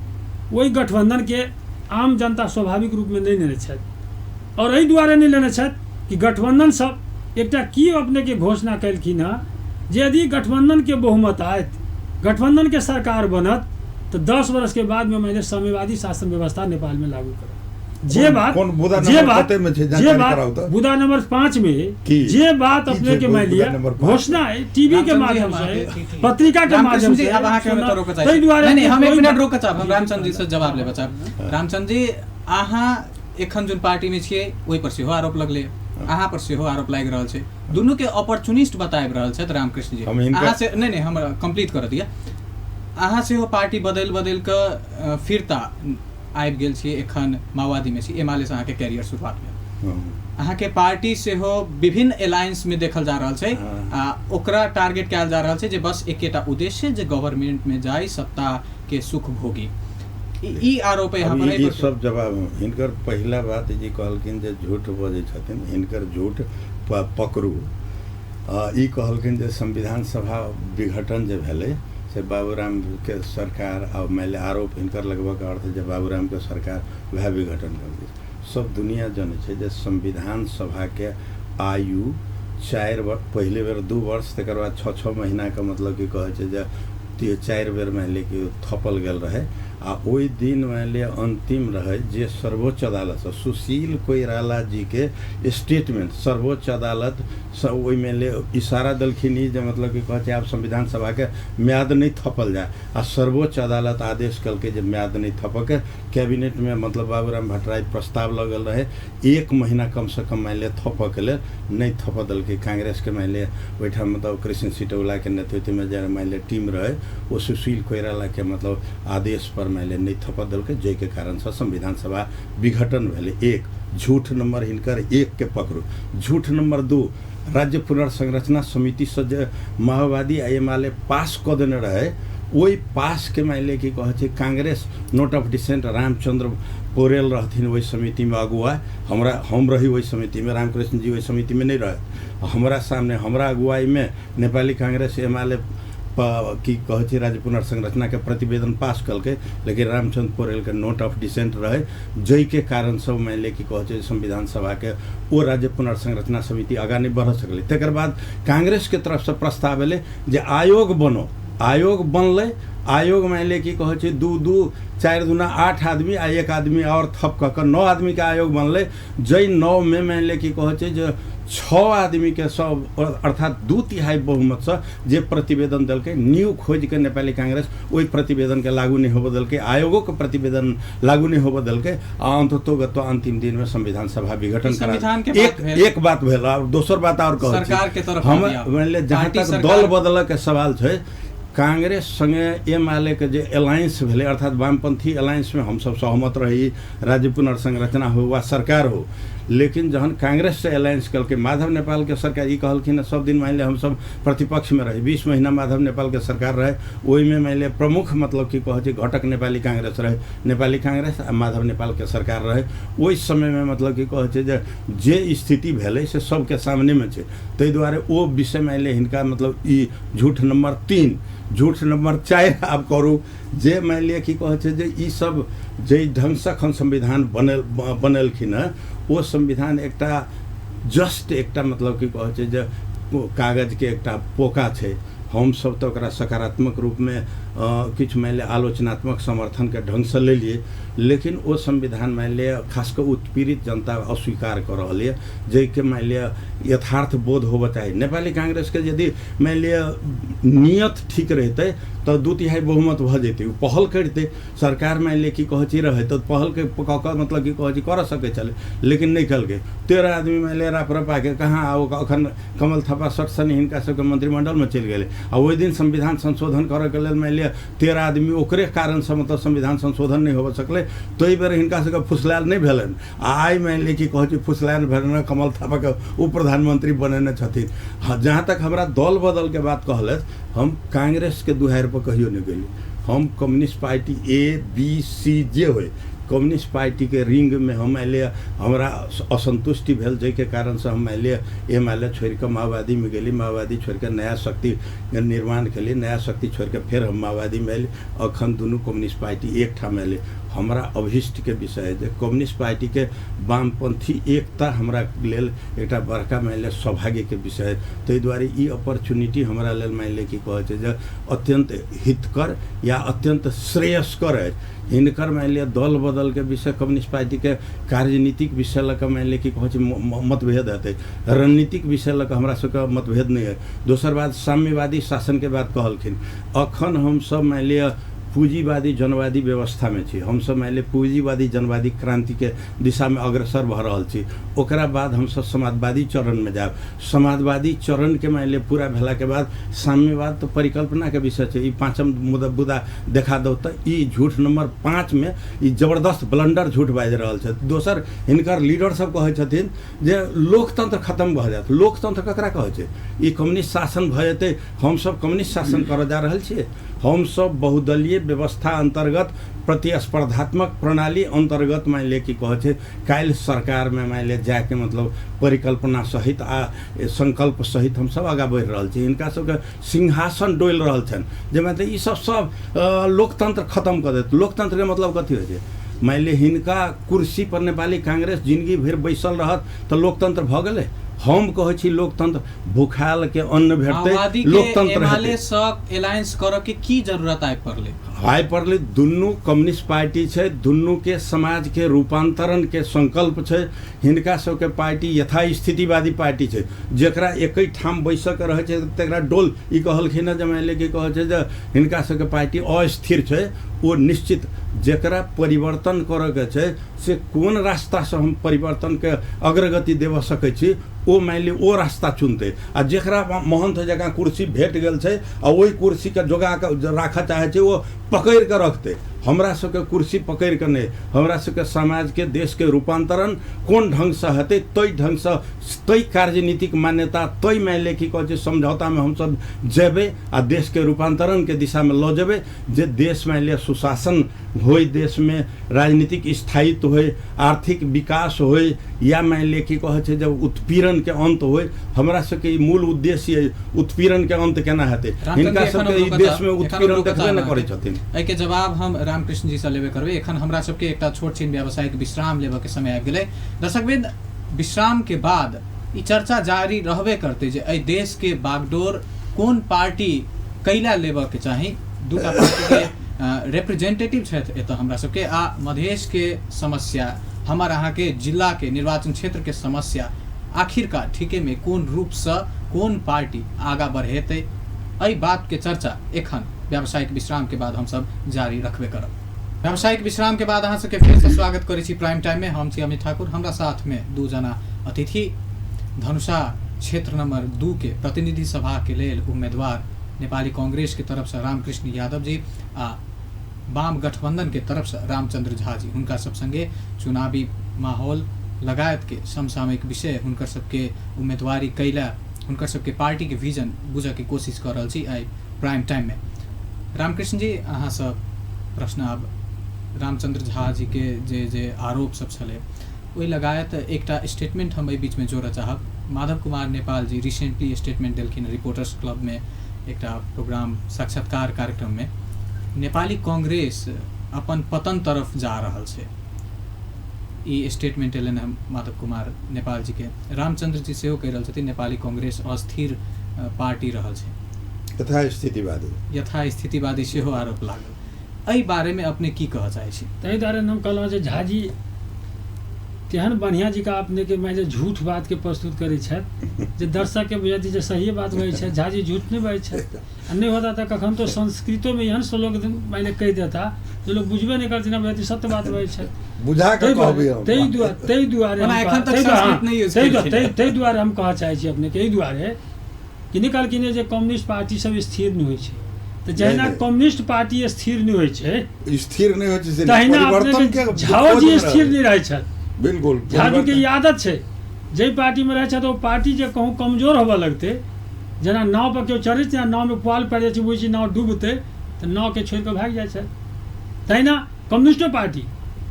ओहि गठबंधन के आम जनता स्वाभाविक रूपमे नहि लेने छथि। और एहि दुआरे नहि लेने छथि कि गठबंधन सब एकटा की अपने के घोषणा कयलखिन हँ जे यदि गठबंधन के बहुमत आयत, गठबंधन के सरकार बनत, तऽ 10 वर्ष के बाद में मानि साम्यवादी शासन व्यवस्था नेपाल में लागू करत। जे बात कोन बुदा जे नंबर बात कते में छै? जे जानकारी बात कराउ तऽ। बुदा नंबर 5 में की? जे बात की अपने छै के मानि बुदा लिअ नंबर 5? घोषणा है टीवी के रामचंद्र जी, माध्यम हम से, अहाँके- पत्रिका के रामकृष्ण माध्यम जी से, अब अहाँके हम सुनना- एतऽ रोकऽ चाहै ताहि छी। दुआरे नहि नहि, हम एक कोइ मिनट बात- रोकऽ चाहब, हम रामचंद्र जी से जवाब लेबऽ चाहब। रामचंद्र जी, अहाँ एखन जुन पार्टी में छियै ओहि पर सेहो आरोप लगलै, अहाँ पर सेहो आरोप लागि रहल छै, दुनू के अपॉर्चुनिस्ट बताबि रहल छथि रामकृष्ण जी। हम हिनका- अहाँ से नहि नहि, हमरा कंप्लीट करऽ दिअ। अहाँ सेहो पार्टी बदलि बदलि कऽ फिरता आबि गेल छी, एखन माओवादी में छी, एमाले से अहाँके कैरियर शुरुआत भेल। अहाँके पार्टी सेहो विभिन्न अलायंस में देखल जा रहल छै आ ओकरा टारगेट कयल जा रहल छै जे बस एकेटा उद्देश्य जे गवर्नमेंट में जाय, सत्ता के सुख भोगी। ई आरोप यहाँ पर ई एहि पर- सब जवाब हम- हिनकर पहिला बात जे कहलखिन जे झूठ बजै छथिन, हिनकर झूठ पकड़ू। ई कहलखिन जे संविधान सभा विघटन जे भेलै से बाबूराम के सरकार, आ मानि लिअ आरोप हिनकर लगभग अर्थ जे बाबूराम के सरकार वएह विघटन कर दी। सब दुनिया जनै छै जे संविधान सभा के आयु 4 वर्ष, पहिले बेर 2 वर्ष, तकर बाद 6-6 महीना के मतलब की कहै छै जे 4 बेर मानि लिअ कि थपल गेल रहै। आ ओहि दिन मानि लिअ अंतिम रहै जे सर्वोच्च अदालतसँ सुशील कोइराला जी के स्टेटमेंट सर्वोच्च अदालतसँ ओहिमे ले इशारा देलखिन ई जे मतलब कि कहै छै आब संविधान सभाके म्याद नहि थपल जाय। आ सर्वोच्च अदालत आदेश केलकै जे म्याद नहि थपऽके। कैबिनेटमे मतलब बाबूराम भट्टराई प्रस्ताव लऽ गेल रहै 1 महीना कमसँ कम मानि लिअ थपऽके लेल, नहि थपऽ देलकै। कांग्रेसके मानि लिअ ओहिठाम मतलब कृष्ण सिटौलाके नेतृत्वमे जे मानि लिअ टीम रहै ओ सुशील कोइरालाके मतलब आदेश पर मानि लिअ नहि थपऽ देलकै, जाहिके कारणसँ संविधान सभा विघटन भेलै। 1 झूठ नंबर हिनकर 1 के पकड़ू। झूठ नंबर 2, राज्य पुनर्संरचना समितिसँ जे माओवादी आ एमाले पास कऽ देने रहै ओहि पासके मानि लिअ की कहै छै Congress note of dissent, Ramchandra Paudel रहथिन ओहि समितिमे अगुआ, हम रही ओहि समितिमे, रामकृष्ण जी ओहि समितिमे नहि रहे। हमरा सामने हमरा अगुवाईमे नेपाली कांग्रेस एमाले की कहै छै राज्य पुनर्संरचनाके प्रतिवेदन पास कलकै, लेकिन रामचंद्र पौडेलके नोट ऑफ डिसेंट रहे, जाहिके कारणसँ मानि लिअ की कहै छै संविधान सभाके ओ राज्य पुनर्संरचना समिति आगाँ नहि बढ़ सकलै। तकर बाद कांग्रेसके तरफसँ प्रस्ताव एलै जे आयोग बनो, आयोग बनलै। आयोग मानि लिअ की कहै छै 2 2 4 दूना 8 आदमी आ 1 आदमी आओर थप कऽ कऽ 9 आदमीके आयोग बनलै, जाहि 9 मे मानि लिअ की कहै छै जे 6 आदमीके सब अर्थात 2/3 बहुमतसँ जे प्रतिवेदन देलकै, न्यू खोजिके नेपाली कांग्रेस ओहि प्रतिवेदनके लागू नहि होबऽ देलकै, आयोगोके प्रतिवेदन लागू नहि होबऽ देलकै। आ अन्ततोगत्वा अंतिम दिनमे संविधान सभा विघटन करा एक बात भेल। और दोसर बात और कहै छी हम, मानि लिअ जहाँ तक दल बदलऽके सवाल छै, कांग्रेस संगे एमाले के जे अलायंस भेलै अर्थात वामपंथी अलायंसमे हमसब सहमत रही, राज्य पुनर्संरचना हो वा सरकार हो, लेकिन जहन कांग्रेस से अलायंस कलकै माधव नेपाल के सरकार ई कहलखिन सब दिन मानि लिअ हमसब प्रतिपक्षमे रही, 20 महीना माधव नेपाल के सरकार रहे, ओहिमे मानि लिअ प्रमुख मतलब की कहै छै घटक नेपाली कांग्रेस रहे, नेपाली कांग्रेस आ माधव नेपाल के सरकार रहे। ओहि समयमे मतलब की कहै छै जे स्थिति भेलै से सबके सामनेमे छै। ताहि दुआरे ओ विषय मानि लिअ हिनका मतलब ई झूठ नंबर 3, झूठ नंबर 4 आब करू जे मानि लिअ की कहै छै जे ई सब जाहि ढङ्गसँ एखन संविधान बनेलखिन हँ ओ संविधान एकटा जस्ट एकटा मतलब की कहै छै जे कागजके एकटा पोका छै। हमसब तऽ ओकरा सकारात्मक रूपमे किछु मानि लिअ आलोचनात्मक समर्थनके ढङ्गसँ लेलियै, लेकिन ओ संविधान मानि लिअ खास कऽ उत्पीड़ित जनता अस्वीकार कऽ रहल यऽ, जाहिके मानि लिअ यथार्थ बोध होबऽ चाही। नेपाली कांग्रेसके यदि मानि लिअ नियत ठीक रहितै तऽ 2/3 बहुमत भऽ जेतै, ओ पहल करितै, सरकार मानि लिअ की कहै छै रहै तऽ पहलके कऽ कऽ मतलब की कहै छै करऽ सकै छलै, लेकिन नहि केलकै। 13 आदमी मानि लिअ राप्रपाके कहाँ, आ ओ अखन कमल थापा सटसनी हिनका सबके मन्त्रिमण्डलमे चलि गेलै। आ ओहि दिन संविधान संशोधन करऽके लेल मानि लिअ 13 आदमी ओकरे कारणसँ मतलब संविधान संशोधन नहि होबऽ सकलै, ताहि बेर हिनका सबके फुसलायल नहि भेलनि। आ आइ मानि लिअ की कहै छै फुसलायल भेलनि, कमल थापाके उप प्रधानमंत्री बनेने छथिन। हँ, जहाँ तक हमरा दल बदलके बात कहलथि, हम कांग्रेसके दुहारि पर कहियो नहि गेली। हम communist party A B C जे होइ, कम्युनिस्ट पार्टीके रिंगमे हम अयलियै। हमरा असन्तुष्टि भेल, जाहिके कारणसँ हम अयलियै एमाले छोड़िकऽ माओवादीमे गेली, माओवादी छोड़िकऽ नया शक्ति निर्माण केली, नया शक्ति छोड़िकऽ फेर हम माओवादीमे अयली। अखन दुनू कम्युनिस्ट पार्टी एकठाम अयलै। हमरा अभीष्टके विषय है जे कम्युनिस्ट पार्टीके वामपन्थी एकता हमरा लेल एकटा बड़का मानि लिअ सौभाग्यके विषय है। ताहि दुआरे ई अपॉर्चुनिटी हमरा लेल मानि लिअ की कहै छै जे अत्यन्त हितकर या अत्यन्त श्रेयस्कर है। हिनकर मानि लिअ दल बदलके विषय कम्युनिस्ट पार्टीके कार्यनीतिक विषय लऽ कऽ मानि लिअ की कहै छै मतभेद हेतै, रणनीतिक विषय लऽ कऽ हमरा सबके मतभेद नहि है। दोसर बात साम्यवादी शासनके बात कहलखिन, अखन हमसब मानि लिअ पूँजीवादी जनवादी व्यवस्थामे छी, हमसब मानि लिअ पूँजीवादी जनवादी क्रान्तिके दिशामे अग्रसर भऽ रहल छी। ओकरा बाद हमसब समाजवादी चरणमे जायब। समाजवादी चरणके मानि लिअ पूरा भेलाके बाद साम्यवाद तऽ परिकल्पनाके विषय छै। ई पाँचम मुद्दा देखा दौ तऽ ई झूठ नंबर 5 में ई जबरदस्त ब्लंडर झूठ बाजि रहल छथि। दोसर हिनकर लीडर सब कहै छथिन जे लोकतंत्र खत्म भऽ जायत। लोकतंत्र ककरा कहै छै? ई कम्युनिस्ट शासन भऽ जेतै। हमसब कम्युनिस्ट शासन करऽ जा रहल छियै? हमसब बहुदलीय व्यवस्था अन्तर्गत प्रतिस्पर्धात्मक प्रणाली अन्तर्गत मानि लिअ की कहै छै काल्हि सरकारमे मानि लिअ जायके मतलब परिकल्पना सहित आ संकल्प सहित हमसब आगाँ बढ़ि रहल छी। हिनका सबके सिंहासन डोलि रहल छनि जे मतलब ई सब सब लोकतंत्र खत्म कऽ देत। लोकतंत्रके मतलब कथी होइ छै? मानि लिअ हिनका कुर्सी पर नेपाली कांग्रेस जिंदगी भरि बैसल रहत तऽ लोकतंत्र भऽ गेलै? हम कहै छी लोकतंत्र भूखायल के अन्न भेटतै, लोकतंत्र हेतै। सँ अलायंस करऽ के की जरूरत आबि पड़लै? आइ पड़लै दुनू कम्युनिस्ट पार्टी छै, दुनूके समाजके रूपांतरणके संकल्प छै। हिनका सबके पार्टी यथास्थितिवादी पार्टी छै, जकरा एके ठाम बैसऽके रहै छै तकरा डोल। ई कहलखिन हँ जे मानि लिअ की कहै छै जे हिनका सबके पार्टी अस्थिर छै, ओ निश्चित जकरा परिवर्तन करऽके छै से कोन रास्तासँ हम परिवर्तनके अग्रगति देबऽ सकै छी, ओ मानि लिअ ओ रास्ता चुनतै। आ जकरा महंथ जकाँ कुर्सी भेट गेल छै आ ओहि कुर्सीके जोगा कऽ राखऽ चाहै छै, ओ पकड़ि कऽ रखतै। हमरा सबके कुर्सी पकड़ि कऽ नहि, हमरा सबके समाजके देशके रूपांतरण कोन ढङ्गसँ हेतै ताहि ढङ्गसँ, ताहि कार्यनीतिक मान्यता, ताहि मानि लिअ की कहै छै समझौतामे हमसब जेबै आ देशके रूपांतरणके दिशामे लऽ जेबै। जे देश मानि लिअ सुशासन होइ, देशमे राजनीतिक स्थायित्व होइ, आर्थिक विकास होइ, या मानि लिअ की कहै छै जब उत्पीड़नके अन्त होइ, हमरा सबके ई मूल उद्देश्य अइ उत्पीड़नके अन्त केना हेतै। हिनका सबके ई देशमे उत्पीड़न देखबे नहि करै छथिन। एहिके जवाब हम रामकृष्ण जी से लेबे करबै। एखन हमरा सबके एकटा छोट छिन व्यावसायिक विश्राम लेबऽ के समय आबि गेलै। दर्शकवृंद, विश्राम के बाद ई चर्चा जारी रहबे करतै जे एहि देश के बागडोर कोन पार्टी कैला लेबऽ के चाही। दूटा पार्टी के रिप्रेजेंटेटिव छथि एतऽ हमरा सबके, आ मधेश के समस्या, हमर अहाँके जिला के निर्वाचन क्षेत्र के समस्या आखिरकार ठीके में कोन रूपसँ कोन पार्टी आगाँ बढ़ेतै, एहि बात के चर्चा एखन व्यावसायिक विश्राम के बाद हमसब जारी रखबे करब। व्यावसायिक विश्राम के बाद अहाँ सबके फेरसँ स्वागत करै छी प्राइम टाइम में। हम छी अमित ठाकुर, हमरा साथ में दू जना अतिथि धनुषा क्षेत्र नंबर 2 के प्रतिनिधि सभा के लेल उम्मीदवार नेपाली कांग्रेस के तरफ से रामकृष्ण यादव जी आ वाम गठबंधन के तरफ से रामचंद्र झा जी, हुनका सब संगे चुनावी माहौल लगायत के समसामयिक विषय, हुनकर सबके उम्मीदवारी कैला, हुनकर सबके पार्टी के विजन बुझऽ के कोशिश कऽ रहल छी आइ प्राइम टाइम में। रामकृष्ण जी, अहाँ सब प्रश्न आब रामचंद्र झा जी के जे जे आरोप सब छलै ओहि लगायत एकटा स्टेटमेंट हम एहि बीचमे जोड़ऽ चाहब। माधव कुमार नेपाल जी रिसेंटली स्टेटमेंट देलखिन रिपोर्टर्स क्लब में एकटा प्रोग्राम साक्षात्कार कार्यक्रम में, नेपाली कांग्रेस अपन पतन तरफ जा रहल छै, ई स्टेटमेंट एलनि हँ माधव कुमार नेपाल जी के। रामचंद्र जी सेहो कहि रहल छथिन नेपाली कांग्रेस अस्थिर पार्टी रहल छै। यथास्थितिवादी। यथास्थितिवादी सेहो आरोप लागल। एहि बारेमे अपने की कहऽ चाहै छी? ताहि दुआरे हम कहलहुँ जे झाजी तेहन बढ़िआँ जकाँ अपनेके मानि लिअ झूठ बातके प्रस्तुत करै छथि जे दर्शकके बुझाइत जे सहिए बात बजै छथि, झाजी झूठ नहि बजै छथि। आ नहि होता तऽ कखन तो संस्कृतोमे एहन श्लोक मानि लिअ कहि देता जे लोक बुझबे नहि करथिन, बुझाइत सत्य बात बजै छथि। बुझा कऽ कहबै हम। ताहि दुआरे ओना एखन तक संस्कृत नहि यूज केलखिन। ताहि दुआरे हम कहऽ चाहै छी अपनेके, एहि दुआरे कि निकालखिन जे कम्युनिस्ट पार्टी सब स्थिर नहि होइ छै, तऽ जहिना कम्युनिस्ट पार्टी स्थिर नहि होइ छै, स्थिर नहि होइ छै से तहिना परिवर्तन अपनेके के झाओ जी स्थिर नहि रहै छथि। बिल्कुल, झाजीके ई आदत छै, जाहि पार्टीमे रहै छथि ओ पार्टी जे कहूँ कमजोर होबऽ लगतै, जेना नाव पर केओ चढ़ै छै आ नावमे पुआल पड़ि जाइ छै, बुझै छै नाव डूबतै तऽ नावके छोड़ि कऽ भागि जाइ छथि। तहिना कम्युनिस्टो पार्टी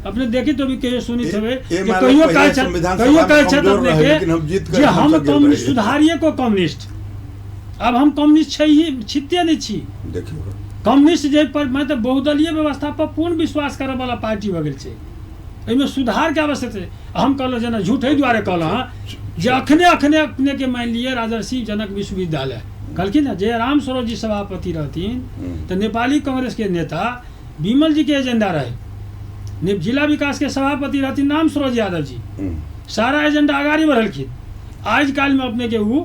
अपने देखी तो भी कहियो सुनैत हेबै ए जे माने कहियो पहिले कहै छथि, संविधान कहियो सभामे कहै छथि कमजोर रहै, अपनेके लेकिन हम जीत कऽ जे हम संसद गेल कम्युनिस्ट रही। सुधारिये को कम्युनिस्ट, आब हम कम्युनिस्ट छै ही छिते नहि छी। देखियौ कम्युनिस्ट जे पर मतलब बहुदलीय व्यवस्था पर पूर्ण विश्वास करऽ वाला पार्टी भऽ गेल छै, एहिमे सुधारके आवश्यकता छै। हम कहलहुँ जेना झूठ एहि दुआरे कहलहुँ हँ जे अखने अखने अपनेके मानि लिअ राजर्षि जनक विश्वविद्यालय कहलखिन ने जे राम सरोज जी सभापति रहथिन तऽ नेपाली कांग्रेसके नेता विमल जी के एजेंडा रहे, जिला विकास के सभापति रहथिन राम सरोज यादव जी, सारा एजेंडा अगाड़ी बढ़लखिन। आज काल्हिमे अपने के उ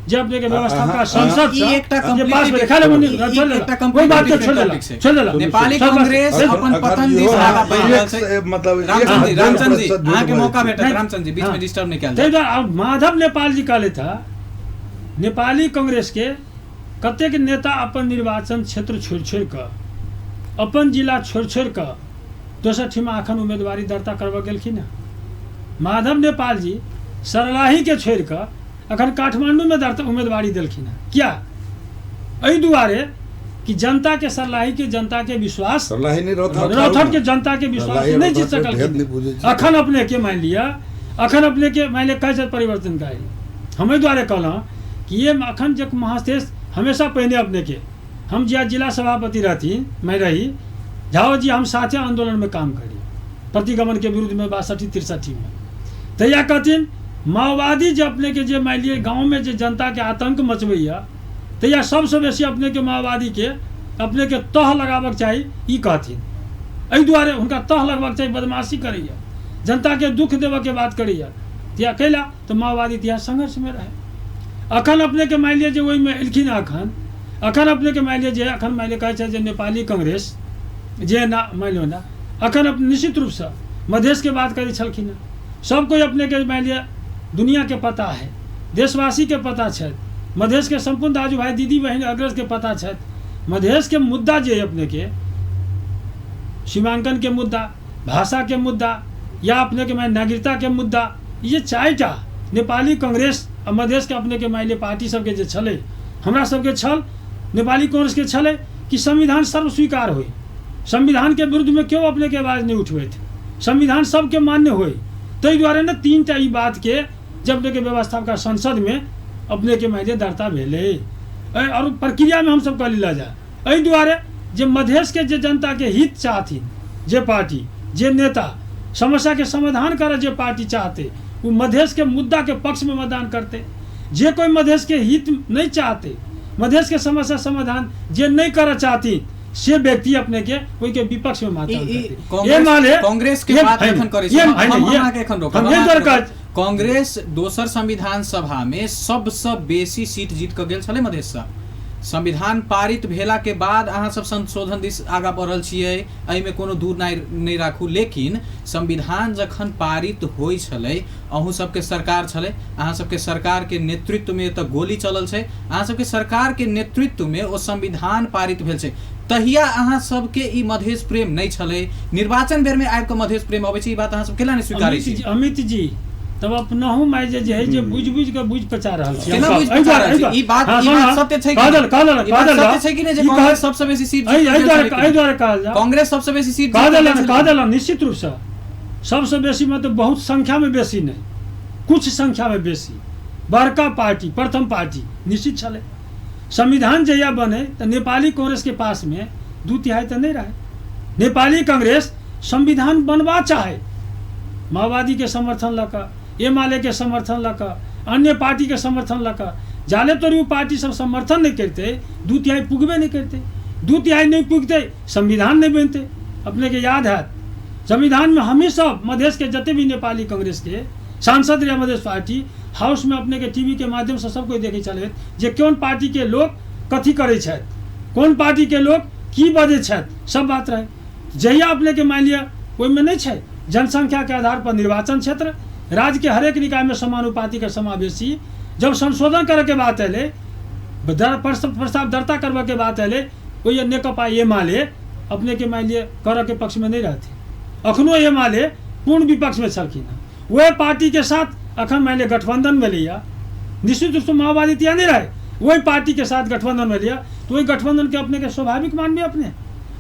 जे अपने के व्यवस्था का संसद ई एकटा जे पास completely भेलै, खाली मुनि- ई- ई छोड़ देला। एकटा ओहि बात के completely छोड़ देला, different topic छै। छोड़ देला। नेपाली सब बात- कांग्रेस सब- अपन अखन पतन इहो दिस आगा एक बढ़ि रहल छै। मतलब एक रामचंद्र जी, हजार रामचंद्र जी, प्रतिशत झूठ अहाँके बजै मौका छै। भेटत। नहि, रामचंद्र जी, बीच में हाँ। डिस्टर्ब नहि कयल ताहि जाय। दुआरे आब माधव नेपाल जी कहलथि हँ नेपाली कांग्रेस के कतेक नेता अपन निर्वाचन क्षेत्र छोड़ि छोड़ि कऽ, अपन जिला छोड़ि छोड़ि कऽ दोसर ठिमा अखन उम्मीदवारी दर्ता करबऽ गेलखिन हँ। माधव नेपाल जी सरलाहीके छोड़ि कऽ अखन काठमांडूमे दर्ता उम्मीदवारी देलखिन हँ। किया? एहि दुआरे कि जनताके सरलाहीके जनताके विश्वास, सरलाही नहि रौतहट रौतहटके जनताके विश्वास सरलाही नहि जीत रौतहटके भेद नहि सकलखिन। बुझै छै। अखन अपनेके मानि लिअ, अखन अपनेके मानि लिअ कहै छथि परिवर्तनकारी, हम एहि दुआरे कहलहुँ कि ये अखन जे महादेश हमेशा पहिने अपनेके हम जिला जिला सभापति रहथिन, मैं रही, झाओ जी हम साथे आंदोलनमे काम करी प्रतिगमनके विरुद्धमे 62 63 में। तहिया कहथिन माओवादी जे अपनेके जे मानि लिअ गाँवमे जे जनताके आतंक मचबैया, तहिया सबसँ बेसी अपनेके माओवादीके अपनेके तह लगाबक चाही, ई कहथिन। एहि दुआरे हुनका तह लगबाक चाही, बदमाशी करैया, जनताके दुख देबऽके बात करैया, तहिया कैला तऽ माओवादी तहिया संघर्षमे रहै। अखन अपनेके मानि लिअ जे ओहिमे एलखिन, अखन अखन अपनेके मानि लिअ जे अखन मानि लिअ कहै छै जे नेपाली कांग्रेस जे ना मानि लिअ ना अखन निश्चित रूपसँ मधेशके बात करै छलखिन हँ। सब कोइ अपनेके मानि लिअ दुनियाके पता है, देशवासीके पता छथि, मधेशके सम्पूर्ण दाजू भाई दीदी बहिन अग्रजके पता छथि। मधेशके मुद्दा जे अपनेके सीमांकनके मुद्दा, भाषाके मुद्दा या अपनेके मानि नागरिकताके मुद्दा, ये चारिटा नेपाली कांग्रेस आ मधेशके अपनेके मानि लिअ पार्टी सबके जे छलै, हमरा सबके छल, नेपाली कांग्रेसके छलै कि संविधान सर्वस्वीकार होइ, संविधानके विरुद्धमे केओ अपनेके आवाज नहि उठबैत, संविधान सबके मान्य होइ। ताहि दुआरे ने तीनटा ई बातके जब अपनेके व्यवस्था का संसदमे अपनेके मानि लिअ दर्ता भेलै और प्रक्रियामे हमसब कहली लऽ जा। एहि दुआरे जे मधेशके जे जनताके हित चाहथिन, जे पार्टी जे नेता समस्याके समाधान करऽ जे पार्टी चाहते, ओ मधेशके मुद्दाके पक्षमे मतदान करते। जे कोइ मधेशके हित नहि चाहते, मधेशके समस्या समाधान जे नहि करऽ चाहथिन, से व्यक्ति अपनेके ओहिके विपक्षमे मतदान करते। ये माने कांग्रेस के ये बात है एखन करै छी, ये हम है हम ये अहाँके एखन रोकब, हम हम ये अहाँके दुआरे रोकब। कहै कांग्रेस दोसर संविधान सभा में सबसँ बेसी सीट जीत कऽ गेल छलै मधेशसँ। संविधान पारित भेला के बाद अहाँ सब संशोधन दिस आगाँ बढ़ल छियै, एहिमे कोनो दूर नहि राखू। लेकिन संविधान जखन पारित होइ छलै, अहूँ सबके सरकार छलै, अहाँ सबके सरकार के नेतृत्व में तऽ गोली चलल छै, अहाँ सबके सरकार के नेतृत्व में ओ संविधान पारित भेल छै, तहिया अहाँ सबके ई मधेश प्रेम नहि छलै। निर्वाचन बेर में आबि कऽ मधेश प्रेम अबै छै, ई बात अहाँ सब केना नहि स्वीकारै अमित छी? जी, अमित जी तब अपनहु माय जे जे है जे बुझि बुझि कऽ बुझि पचा रहल छी। केना हम बुझि सब। एहि पचा दुआरे- रहल छी? एहि ई बात हाँ, ई बात सुन, सत्य छै कि कह नहि? देल, कह देल, ई कह बात देल, सत्य छै कि नहि जे ई कांग्रेस कह- सबसँ बेसी सीट एहि जीत एहि गेल दुआरे छलै? एहि दुआरे कहल जाओ। कांग्रेस सबसँ बेसी सीट कह जीत गेल देलन, छलै। कह देलन निश्चित रूपसँ सबसँ बेसी मतलब बहुत संख्यामे बेसी नहि, कुछ संख्यामे बेसी, बड़का पार्टी प्रथम पार्टी निश्चित छलै। संविधान जहिया बने तऽ नेपाली कांग्रेसके पासमे 2/3 तऽ नहि रहै। नेपाली कांग्रेस संविधान बनबा चाहे, माओवादीके समर्थन लऽ कऽ, एमाले के समर्थन लऽ कऽ, अन्य पार्टीके समर्थन लऽ कऽ, जाले तोरी ओ पार्टी सब समर्थन नहि करतै, 2/3 पुगबे नहि करतै, 2/3 नहि पुगतै संविधान नहि बनतै। अपने के याद हैत संविधान में हमी सब मधेश के जते भी नेपाली कांग्रेस के सांसद रहे मधेश पार्टी हाउस में अपने के टीवी के माध्यम से सब कोई देखे चले जे कोन पार्टी के लोग कथी करै छथि, कोन पार्टी के लोग की बजै छथि, सब बात रहे। जहिया अपने के मान लिअ ओहिमे नहि छै जनसंख्या के आधार पर निर्वाचन क्षेत्र, राज्य के हरेक निकाय में समानुपाती के समावेशी, जब संशोधन करे के बात एलै, प्रस्ताव दर्ता करबऽ के बात एलै, ओहि नेकपा एमाले अपने के मान लिअ करऽ के पक्ष में नहीं रहते। अखनो एमाले पूर्ण विपक्ष में छलखिन हँ, वह पार्टी के साथ अखन मान लिअ गठबंधन भेलैया, निश्चित रूप से माओवादी तऽ नहीं रहे, वही पार्टी के साथ गठबंधन भेलैया, तो वही गठबंधन के अपने के स्वाभाविक मानबै अपने,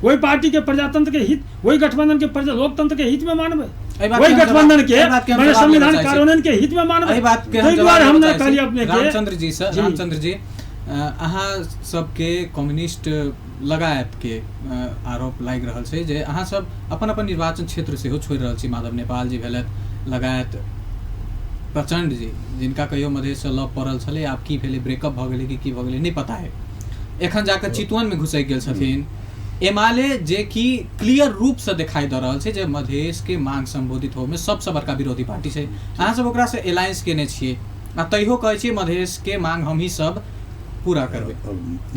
वही पार्टी के प्रजातंत्र के हित, वही गठबंधन के लोकतंत्र के हित में मानबै, वही गठबंधन के माने संविधान कार्यान्वयन के हित में मानबै। ताहि दुआरे हम नहि कहलियै अपने के। रामचंद्र जी से, रामचंद्र जी, अहाँ सबके कम्युनिस्ट लगायत के आरोप लागि रहल छै जे अहाँ सब अपन अपन निर्वाचन क्षेत्र सेहो छोड़ि रहल छी। माधव नेपाल जी भेलथि, लगायत प्रचण्ड जी जिनका कहियो मधेशसँ लव पड़ल छलै, आब की भेलै, ब्रेकअप भऽ गेलै कि की भऽ गेलै नहि पता है, एखन जाकऽ चितवन में घुसकि गेल छथिन। एमाले जे कि क्लियर रूपसँ देखाई दऽ रहल छै जे मधेशके मांग सम्बोधित होमे सबसँ बड़का विरोधी पार्टी छै, अहाँ सब ओकरासँ एलायंस केने छियै आ तैयो कहै छियै मधेशके मांग हमही सब पूरा करबै।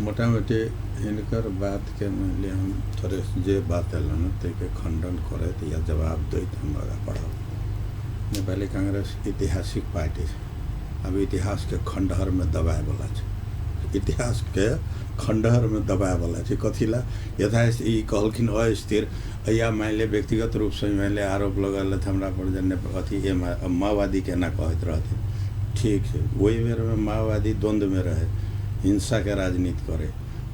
मोटामोटी हिनकर बातके मानि लिअ हम थोड़े जे बात एलन ताहिके खंडन करैत या जवाब दैत हम आगाँ बढ़ब। नेपाली कांग्रेस ऐतिहासिक पार्टी छै, अब इतिहासके खंडहरमे दबाएवला छै, इतिहासके खंडहरमे दबाएवला छै। कथी ला यथा ई कहलखिन अस्थिर, या मानि लिअ व्यक्तिगत रूपसँ मानि लिअ आरोप लगल हमरा पर जे अथी माओवादी केना कहैत रहथिन, ठीक छै, ओहि बेरमे माओवादी द्वन्द्वमे रहे, हिंसाके राजनीति करे,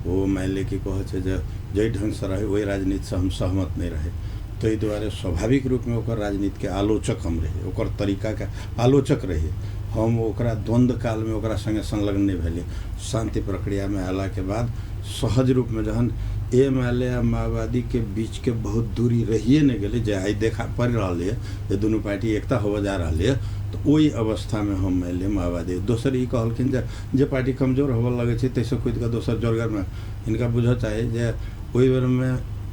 ओ मानि लिअ की कहै छै जे जाहि ढङ्गसँ रहै ओहि राजनीतिसँ हम सहमत नहि रहै, ताहि दुआरे स्वाभाविक रूपमे ओकर राजनीतिके आलोचक हम रही, ओकर तरीकाके आलोचक रही हम। ओकरा द्वन्द्व कालमे ओकरा सङ्गे संलग्न नहि भेलियै। शान्ति प्रक्रियामे अयलाके बाद सहज रूपमे जहन एमाले आ माओवादीके बीचके बहुत दूरी रहिए नहि गेलै, जे आइ देखा पड़ि रहल यऽ जे दुनू पार्टी एकता होबऽ जा रहल यऽ, तऽ ओहि अवस्थामे हम मानि लिअ माओवादी। दोसर ई कहलखिन जे जे पार्टी कमजोर होबऽ लगै छै ताहिसँ कुदिकऽ दोसर जोरगरमे, हिनका बुझऽ चाही जे ओहि बेरमे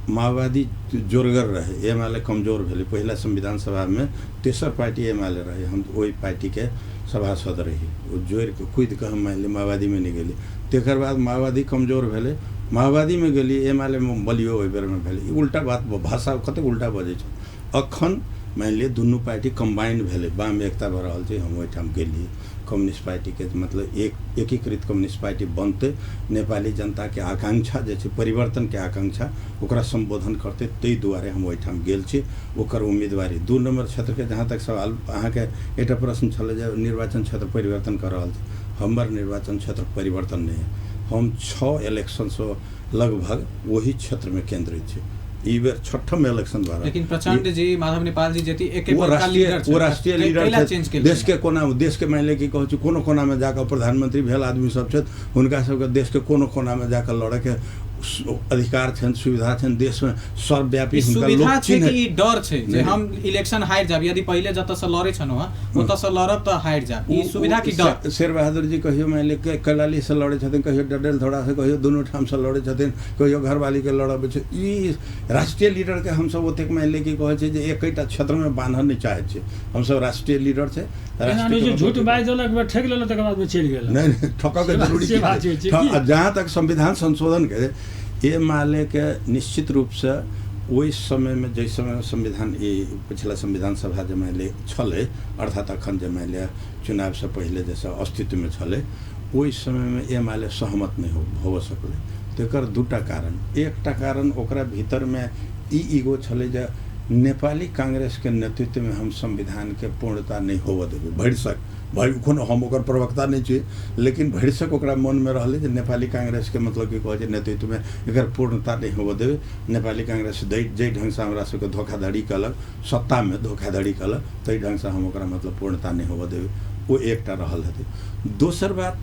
माओवादी जोरगर रहे, एमाले कमजोर भेलै। पहिला संविधान सभामे तेसर पार्टी एमाले रहे, हम ओहि पार्टीके सभासद रही, ओ जोड़िकऽ कुदिकऽ हम मानि लिअ माओवादीमे नहि गेली। तकर बाद माओवादी कमजोर भेलै, माओवादीमे गेली, एमालेमे बलियो ओहि बेरमे भेलै। ई उल्टा बात, भाषा कतेक उल्टा बजै छै। अखन मानि लिअ दुनू पार्टी कम्बाइंड भेलै, वाम एकता भऽ रहल छै, हम ओहिठाम गेलियै। कम्युनिस्ट पार्टीके मतलब एक एकीकृत कम्युनिस्ट पार्टी बनतै, नेपाली जनताके आकांक्षा जे छै परिवर्तनके आकांक्षा ओकरा सम्बोधन करतै, ताहि दुआरे हम ओहिठाम गेल छी, ओकर उम्मीदवारी। 2 नम्बर क्षेत्रके जहाँ तक सवाल अहाँके एकटा प्रश्न छलै जे निर्वाचन क्षेत्र परिवर्तन कऽ रहल छै, हमर निर्वाचन क्षेत्र परिवर्तन नहि है, हम 6 इलेक्शनसँ लगभग ओही क्षेत्रमे केन्द्रित छी, ई बेर 6ठम इलेक्शन भऽ रहल। लेकिन प्रचण्ड जी, माधव नेपाल जी जति एके वो राष्ट्रीय लीडर छथि, देश के कोना, देश के मानि लिअ की कहै छै कोनो कोनामे जाकऽ प्रधानमंत्री भेल आदमी सब छथि, हुनका सबके देश के कोनो कोनामे जाकऽ लड़ैके अधिकार छनि, सुविधा छनि, देशमे सर्वव्यापी सुविधा छै। कि ई डर छै जे हम इलेक्शन हारि जाब, यदि पहिले जतऽ से लड़ै छलहुँ हँ ओतऽ से लड़ब तऽ हारि जाब, ई सुविधा की डर? शेरबहादुर जी कहियो मानि लिअ कैलालीसँ लड़ै छथिन, कहियो डडेलधुरासँ, कहियो दुनू ठामसँ लड़ै छथिन, कहियो घरवालीके लड़बै छै। ई राष्ट्रीय लीडरके हमसब ओतेक मानि लिअ की कहै छै जे एकेटा क्षेत्रमे बान्हऽ नहि चाहै छियै, हमसब राष्ट्रीय लीडर छै। झूठ बाजि देलक, ठकि लेलक, तकर बाद चलि गेल। नहि नहि, ठकऽके जरूरी। जहाँ तक संविधान संशोधनके एमालेके निश्चित रूपसँ ओहि समयमे जाहि समयमे संविधान ई पिछला संविधान सभा जे मानि लिअ छलै, अर्थात अखन जे मानि लिअ चुनावसँ पहिले जे अस्तित्वमे छलै, ओहि समयमे एमाले सहमत नहि होबऽ सकलै। तकर 2टा कारण, एकटा कारण ओकरा भीतरमे ई ईगो छलै जे नेपाली कांग्रेसके नेतृत्वमे हम संविधानके पूर्णता नहि होबऽ देबै, भरिसक भाइ कोनो हम ओकर प्रवक्ता नहि छी, लेकिन भरिसक ओकरा मनमे रहलै जे नेपाली कांग्रेसके मतलब की कहै छै नेतृत्वमे एकर पूर्णता नहि होबऽ देबै। नेपाली कांग्रेस जाहि ढङ्गसँ हमरा सबके धोखाधड़ी कयलक, सत्तामे धोखाधड़ी कयलक, ताहि ढङ्गसँ हम ओकरा मतलब पूर्णता नहि होबऽ देबै, ओ एकटा रहल हेतै। दोसर बात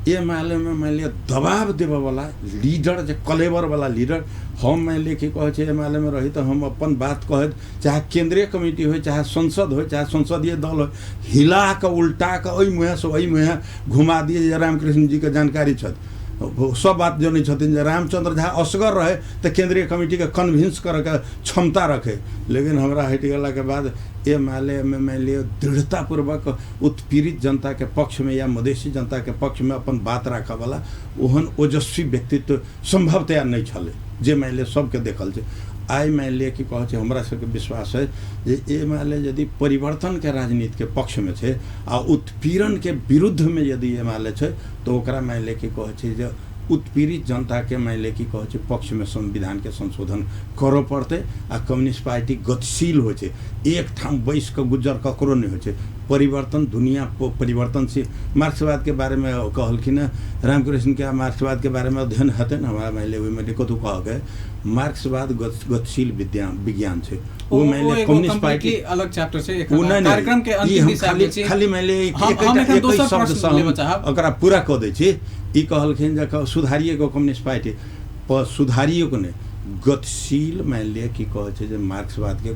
एमाले में मानि लिअ दबाव देबऽवला लीडर जे कलेवरवला लीडर, हम मानि लिअ की कहै छै एमाले में रही तऽ हम अपन बात कहैत, चाहे केंद्रीय कमिटी होइ, चाहे संसद होइ, चाहे संसदीय दल होइ, हिला कऽ उल्टा कऽ एहि मुँहेसँ ओहि मुँहे घुमा दिए। जे रामकृष्ण जीके जानकारी छथि, सब बात जनै छथिन जे रामचंद्र झा असगर रहे तऽ केंद्रीय कमिटीके कन्विंस करैके क्षमता रखे, लेकिन हमरा हटि गेलाके बाद एमाले में मानि लिअ दृढ़तापूर्वक उत्पीड़ित जनताके पक्षमे या मधेसी जनताके पक्षमे अपन बात राखऽवला ओहन ओजस्वी व्यक्तित्व सम्भवतया नहि छलै, जे मानि लिअ सबके देखल छै। आइ मानि लिअ की कहै छै, हमरा सबके विश्वास है जे एमाले यदि परिवर्तनके राजनीतिके पक्षमे छै आ उत्पीड़नके विरुद्धमे यदि एमाले छै तऽ ओकरा मानि लिअ की कहै छै जे उत्पीड़ित जनताके मानि लिअ की कहै छै पक्षमे संविधानके संशोधन करऽ पड़तै। आ कम्युनिस्ट पार्टी गतिशील होइ छै, एक ठाम बैस कऽ गुजर ककरो नहि होइ छै। परिवर्तन दुनिया परिवर्तनशील। मार्क्सवादके बारेमे कहलखिन हँ रामकृष्णके, मार्क्सवादके बारेमे अध्ययन हेतै ने, हमरा मानि लिअ ओहिमे कतहु कहके मार्क्सवाद गतिशील विज्ञान छै। ओ मानि लिअ कम्युनिस्ट पार्टी अलग चैप्टर छै, कार्यक्रम के अंतिम दिशा में छी। खाली मानि लिअ एक शब्द हम ओकरा पूरा कऽ दै छी। ई कहलखिन जे सुधारिएके कम्युनिस्ट पार्टी पर सुधारिएके नहि, गतिशील मानि लिअ की कहै छै जे मार्क्सवादके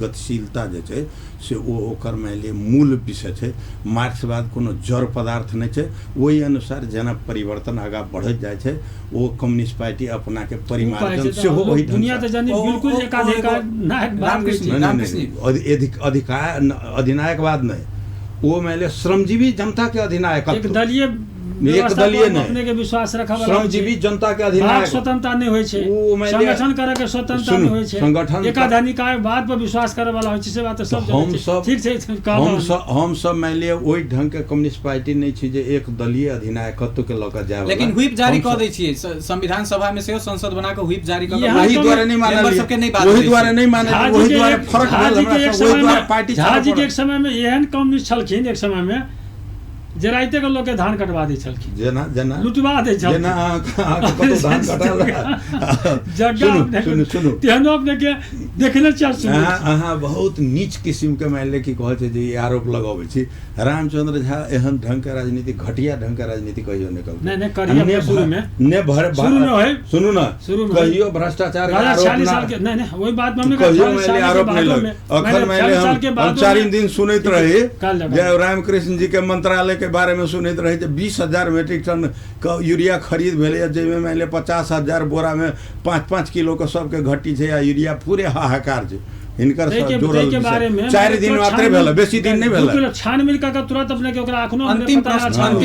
गतिशीलता जे छै से ओ ओकर मानि लिअ मूल विषय छै। मार्क्सवाद कोनो जड़ पदार्थ नहि छै, ओहि अनुसार जेना परिवर्तन आगाँ बढ़ैत जाइ छै ओ कम्युनिस्ट पार्टी अपनाके परिमार्जन सेहो ओहि अधिनायकवाद नहि, ओ मानि लिअ श्रमजीवी जनताके अधिनायकत्व, एकदलीय नहीं, अपने के विश्वास रखा श्रमजीवी जनता के अधिनायक स्वतंत्रता नहीं होय छै, संगठन करे के स्वतंत्रता नहीं होय छै, संगठन एकाधनिकाय बात पर विश्वास करे वाला होय छै, से बात सब जानै छै। ठीक छै, हम सब मान लिअ ओहि ढंग के कम्युनिस्ट पार्टी नहीं छी जे एक दलीय अधिनायकत्व के लऽ के जाय, लेकिन व्हिप जारी कऽ दै छियै संविधान सभा में सेहो संसद बना के व्हिप जारी कऽ ओहि द्वारा नहीं मानल, ओहि द्वारा नहीं मानल, ओहि द्वारा फरक भेल हमरा सब, ओहि द्वारा पार्टी। झा जी के एक समय में एहन कम्युनिस्ट छलखिन, एक समय में जे राइते के लोग के धान कटवा दै छलखिन, जेना जेना लुटवा दै छलखिन, जेना अहाँ कतौ धान कटल जग्गा। सुनू सुनू तेहनो अपने के देखने छियै अहाँ बहुत नीच किसिम के मानि लिअ की कहै छै जे ई आरोप लगबै छी। रामचंद्र झा एहन ढंग के राजनीति, घटिया ढंग के राजनीति कहियो नहि कलखिन। नहि करिए, शुरू में ने भर सुनू ना, कहियो भ्रष्टाचार के आरोप साल के नहीं नहीं वही बात में हमने कहियो मानि आरोप नहि लग। अखन मानि हम 4 दिन सुनैत रही जे रामकृष्ण जी के मंत्रालय के बारे में सुनैत रही जे 20,000 मेट्रिक टन के यूरिया खरीद भेलै, जाहिमे मानि लिअ 50,000 बोरा में 5-5 किलो के सबके घटी छै आ यूरिया पूरे हाहाकार छै। हिनकर जोड़ल 4 दिन मात्रे भेल, बेसी दिन नहि भेल। छानबीन कऽ के तुरंत अपने के ओकरा अखनो अंतिम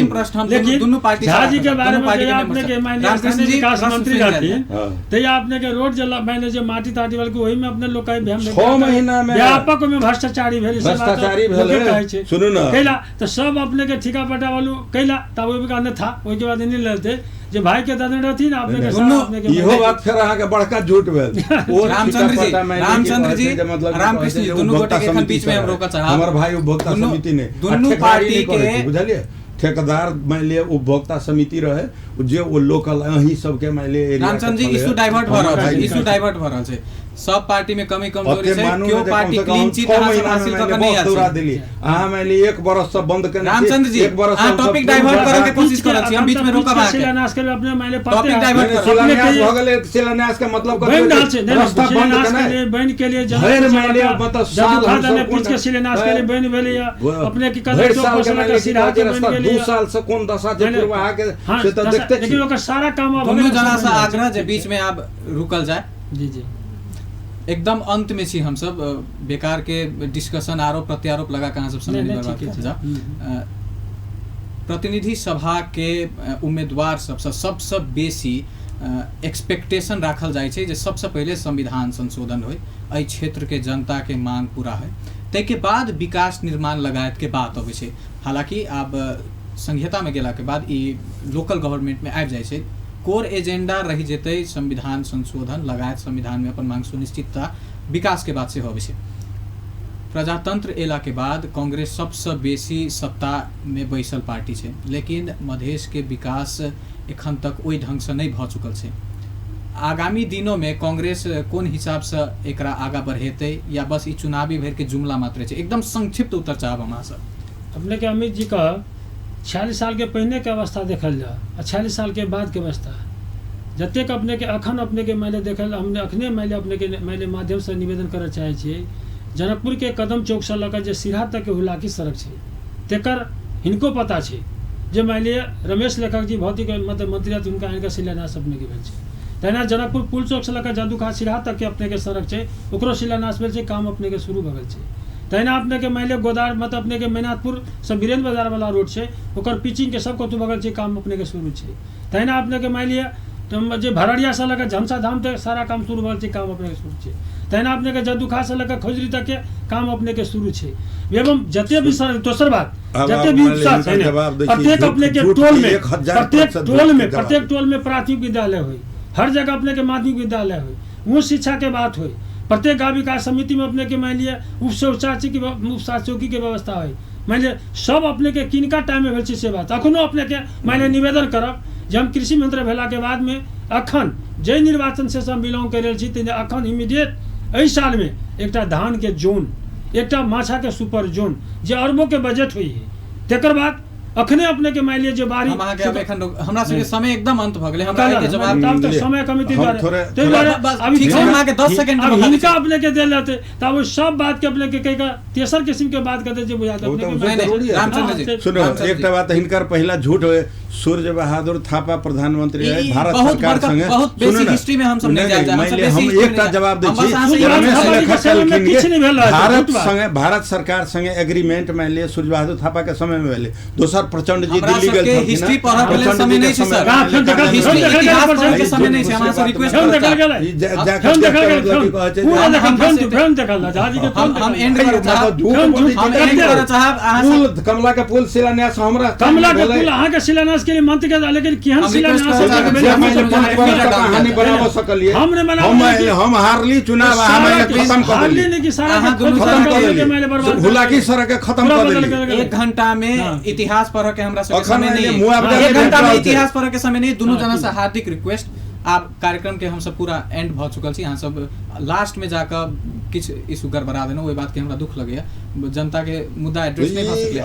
प्रश्न हम दुनू पार्टी झा जी के बारे में जे अपने के मानि लिअ विकास मंत्री रहथिन तहिया अपने के रोड जे मानि जे माटी ताटी वाला ओहि में अपने लोग कहे 6 महीना में व्यापक में भ्रष्टाचारी भेल, भ्रष्टाचारी भेल। सुनू ना कैला तो सब अपने के ठिका पटा वालू कैला तब ओहि के अन्यथा ओहि के बाद नहीं लेते जे भाई के दने रहथिन अपने के साथ अपने के। इहो बात फेर अहाँ के बड़का झूठ भेल। ओ रामचंद्र जी रामकृष्ण जी दुनू गोटे के एखन बीच में हम रोकऽ चाहब। हमर भाई उपभोक्ता समिति ने दुनू पार्टी के बुझलिए ठेकेदार मान लिअ उपभोक्ता समिति रहे जे ओ लोकल अहीं सबके मान लिअ। रामचंद्र जी इशू डाइवर्ट भऽ रहल छै, इशू डाइवर्ट भऽ रहल छै। सब पार्टी में कमी कमजोरी छै, क्यों पार्टी क्लीन चिट हासिल कऽ के नहि आयल छै। अहाँ मान लिअ 1 बरस से बंद केने रामचंद्र जी 1 बरस अहाँ टॉपिक डाइवर्ट करऽ के कोशिश करऽ छी, हम बीच में रोकब अहाँके। शिलान्यास के अपने मान लिअ टॉपिक डाइवर्ट करऽ, शिलान्यास भऽ गेलै। शिलान्यास के मतलब कथी? रास्ता बंद केने बनि के लिए भरि मान लिअ मतलब साल हम सब पिच के शिलान्यास के लिए बनि भेलै अपने के कदम चौक पर सिरहा के बनि गेलै। 2 साल से कोन दशा छै पूर्वाहा के से तऽ देखते छी, लेकिन ओकर सारा काम अब दुनू जना से आग्रह जे बीच में आब रुकल जाय। जी जी एकदम अंत में छी हम सब, बेकार के डिस्कशन आरोप प्रत्यारोप लगा के अहाँ सब समय बर्बाद कर जा। प्रतिनिधि सभा के उम्मीदवार सबसँ सबसँ बेसी एक्सपेक्टेशन राखल जाइ छै जे सबसँ पहिले संविधान संशोधन होइ, एहि क्षेत्र के जनता के मांग पूरा होइ, ताहिके बाद विकास निर्माण लगायत के बात अबै छै। हालाँकि आब संहिता में गेला के बाद ई लोकल गवर्नमेंट में आबि जाइ छै, कोर एजेंडा रहि जेतै संविधान संशोधन लगायत संविधान में अपन मांग सुनिश्चितता विकास के बाद से अबै छै। प्रजातंत्र एला के बाद कांग्रेस सबसँ बेसी सत्ता में बैसल पार्टी छै, लेकिन मधेश के विकास एखन तक ओहि ढंगसँ नहि भऽ चुकल छै। आगामी दिनों में कांग्रेस कोन हिसाबसँ एकरा आगाँ बढ़ेतै या बस ई चुनावी भरिके जुमला मात्र छै? एकदम संक्षिप्त उत्तर चाहब हम अहाँसँ। अपने के अमित जी कहब 46 सालके पहिनेके अवस्था देखल जाउ आ 46 सालके बादके अवस्था, जतेक अपनेके अखन अपनेके मानि लिअ देखल, हमने अखने मानि लिअ अपनेके मानि लिअ माध्यमसँ निवेदन करऽ चाहै छियै, जनकपुरके कदम चौकसँ लऽ कऽ जे सिरहा तकके हुलाकी सड़क छै तेकर हिनको पता छै जे मानि लिअ रमेश लेखक जी भौतिक मतलब मंत्री रहथि, हुनका आनिकऽ शिलान्यास अपनेके भेल छै। तहिना जनकपुर पुल चौकसँ लऽ कऽ जदुखा सिरहा तकके अपनेके सड़क छै, ओकरो शिलान्यास भेल छै, काम अपनेके शुरू भऽ गेल छै। तहिना अपनेके मानि लिअ गोदार मतलब अपनेके मैनाथपुरसँ वीरेन्द्र बाजारवला रोड छै, ओकर पिचिंगके सब कतहु भऽ गेल छै, काम अपनेके शुरू छै। तहिना अपनेके मानि लिअ जे भरड़ियासँ लऽ कऽ झमसा धाम तक सारा काम शुरू भऽ गेल छै, काम अपनेके शुरू छै। तहिना अपनेके जदुखासँ लऽ कऽ खजुरी तकके काम अपनेके शुरू छै। एवं जते भी सर दोसर बात जते भी उपसा छै ने, प्रत्येक अपनेके टोल में, प्रत्येक टोल में, प्रत्येक टोल में प्राथमिक विद्यालय होइ, हर जगह अपनेके माध्यमिक विद्यालय होइ, उच्च शिक्षा के बात होइ, प्रत्येक गाँव विकास समिति में अपने के मान लिअ उप स्वास्थ्य चौकी के व्यवस्था होइ, मान लिअ सब अपने के किनका टाइम में भेल छै से बात। अखनो अपने के मान लिअ निवेदन करब जे हम कृषि मंत्री भेला के बाद में अखन जाहि निर्वाचन से हम बिलोंग कर रहल छी ताहि अखन इमीडिएट एहि साल में एकटा धान के जोन, एकटा माछा के सुपर जोन जे अरबों के बजट होइ है, तेकर बाद अखने अपने के मान लिअ जे बारी हमरा सबके समय एकदम अंत भ गेलै, हमरा के जवाब तब तक समय कमिटी द्वारा ताहि द्वारे अभी ठीक छै, अहाँ के 10 सेकंड के हिनका अपने के देल रहते तब ओ सब बात के अपने के कहि के तेसर किस्म के बात कहते जे बुझात अपने के। रामचंद्र जी सुनो, एकटा बात हिनकर पहिला झूठ होय, सूर्य बहादुर थापा प्रधानमंत्री है भारत सरकार संगे, बहुत बेसी हिस्ट्री में हम सब नहीं जाते, हम एकटा जवाब दै छी, रमेश लेखक कहलखिन भारत संगे, भारत सरकार संगे एग्रीमेंट मान लिअ सूर्य बहादुर थापा के समय में भेलै, दोसर प्रचंड जी दिल्ली गेल छलखिन, हिस्ट्री पढ़ऽ के लेल समय नहीं छै सर, हिस्ट्री इतिहास पढ़ऽ के समय नहीं छै, हमरा से रिक्वेस्ट हम एंड करऽ चाहब, हम एंड करऽ चाहब। अहाँ कमला के पुल शिलान्यास, हमरा कमला के पुल अहाँ के शिलान्यास के लिए मंत्री के, लेकिन केहन शिलान्यास हम हारली चुनाव, खत्म कर देली, हुलाकी सड़क के खत्म कर देली। 1 घंटा में इतिहास पढ़ के हमरा सबके समय नहीं, 1 घंटा में इतिहास पढ़ के समय नहीं। दुनू जना से हार्दिक रिक्वेस्ट, आप कार्यक्रम के हम सब पूरा एंड भ चुकल छी, अहाँ सब लास्ट में जाकर किछु इशू गड़बड़ा देलहुँ, ओहि बात के हमरा दुख लगैया, जनता के मुद्दा एड्रेस नहीं भऽ सकलै।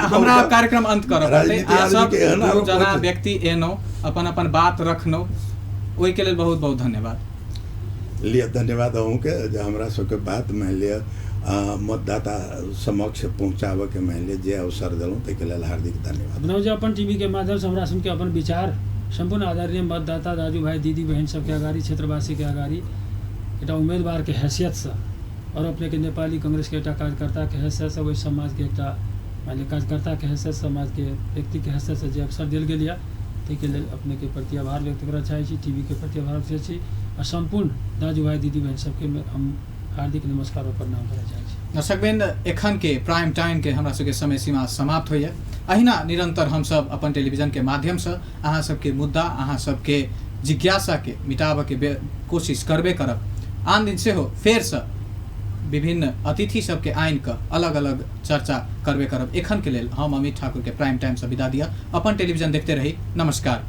हमरा कार्यक्रम अंत करऽ पड़तै। अहाँ सब दुनू जना व्यक्ति एलहुँ, अपन अपन बात रखलहुँ, ओहिके लेल बहुत बहुत धन्यवाद। लिअ धन्यवाद अहूँके जे हमरा सबके बात मानि लिअ मतदाता समक्ष पहुँचाबऽके मानि लिअ जे अवसर देलहुँ ताहिके लेल हार्दिक धन्यवाद। मनोज जी अपन टीवी के माध्यम से हमरा सुनके अपन विचार सम्पूर्ण आदरणीय मतदाता दाजू भाई दीदी बहन सबके अगाडि, क्षेत्रवासीके अगाडि एकटा उम्मीदवारके हैसियतसँ और अपनेके नेपाली कांग्रेसके एकटा कार्यकर्ताके हैसियतसँ, ओहि समाजके एकटा मानि लिअ कार्यकर्ताके हैसियत, समाजके व्यक्तिके हैसियतसँ जे अवसर देल गेल यऽ ताहिके लेल अपनेके प्रति आभार व्यक्त करऽ चाहै छी, टीवीके प्रति आभार व्यक्त करै छी आ सम्पूर्ण दाजू भाई दीदी बहन सबके हम हार्दिक नमस्कार और प्रणाम करऽ चाहै छी। दर्शकवृंद, एखन के प्राइम टाइम के हमरा सबके समय सीमा समाप्त होइए। अहिना निरंतर हमसब अपन टेलीविजन के माध्यमसँ अहाँ सबके मुद्दा, अहाँ सबके जिज्ञासा के मिटाबऽके कोशिश करबे करब। आन दिन सेहो फेरसँ विभिन्न अतिथि सबके आनि कऽ अलग अलग चर्चा करबे करब। एखन के लेल हम अमित ठाकुर के प्राइम टाइमसँ विदा दिअ। अपन टेलीविजन देखते रही। नमस्कार।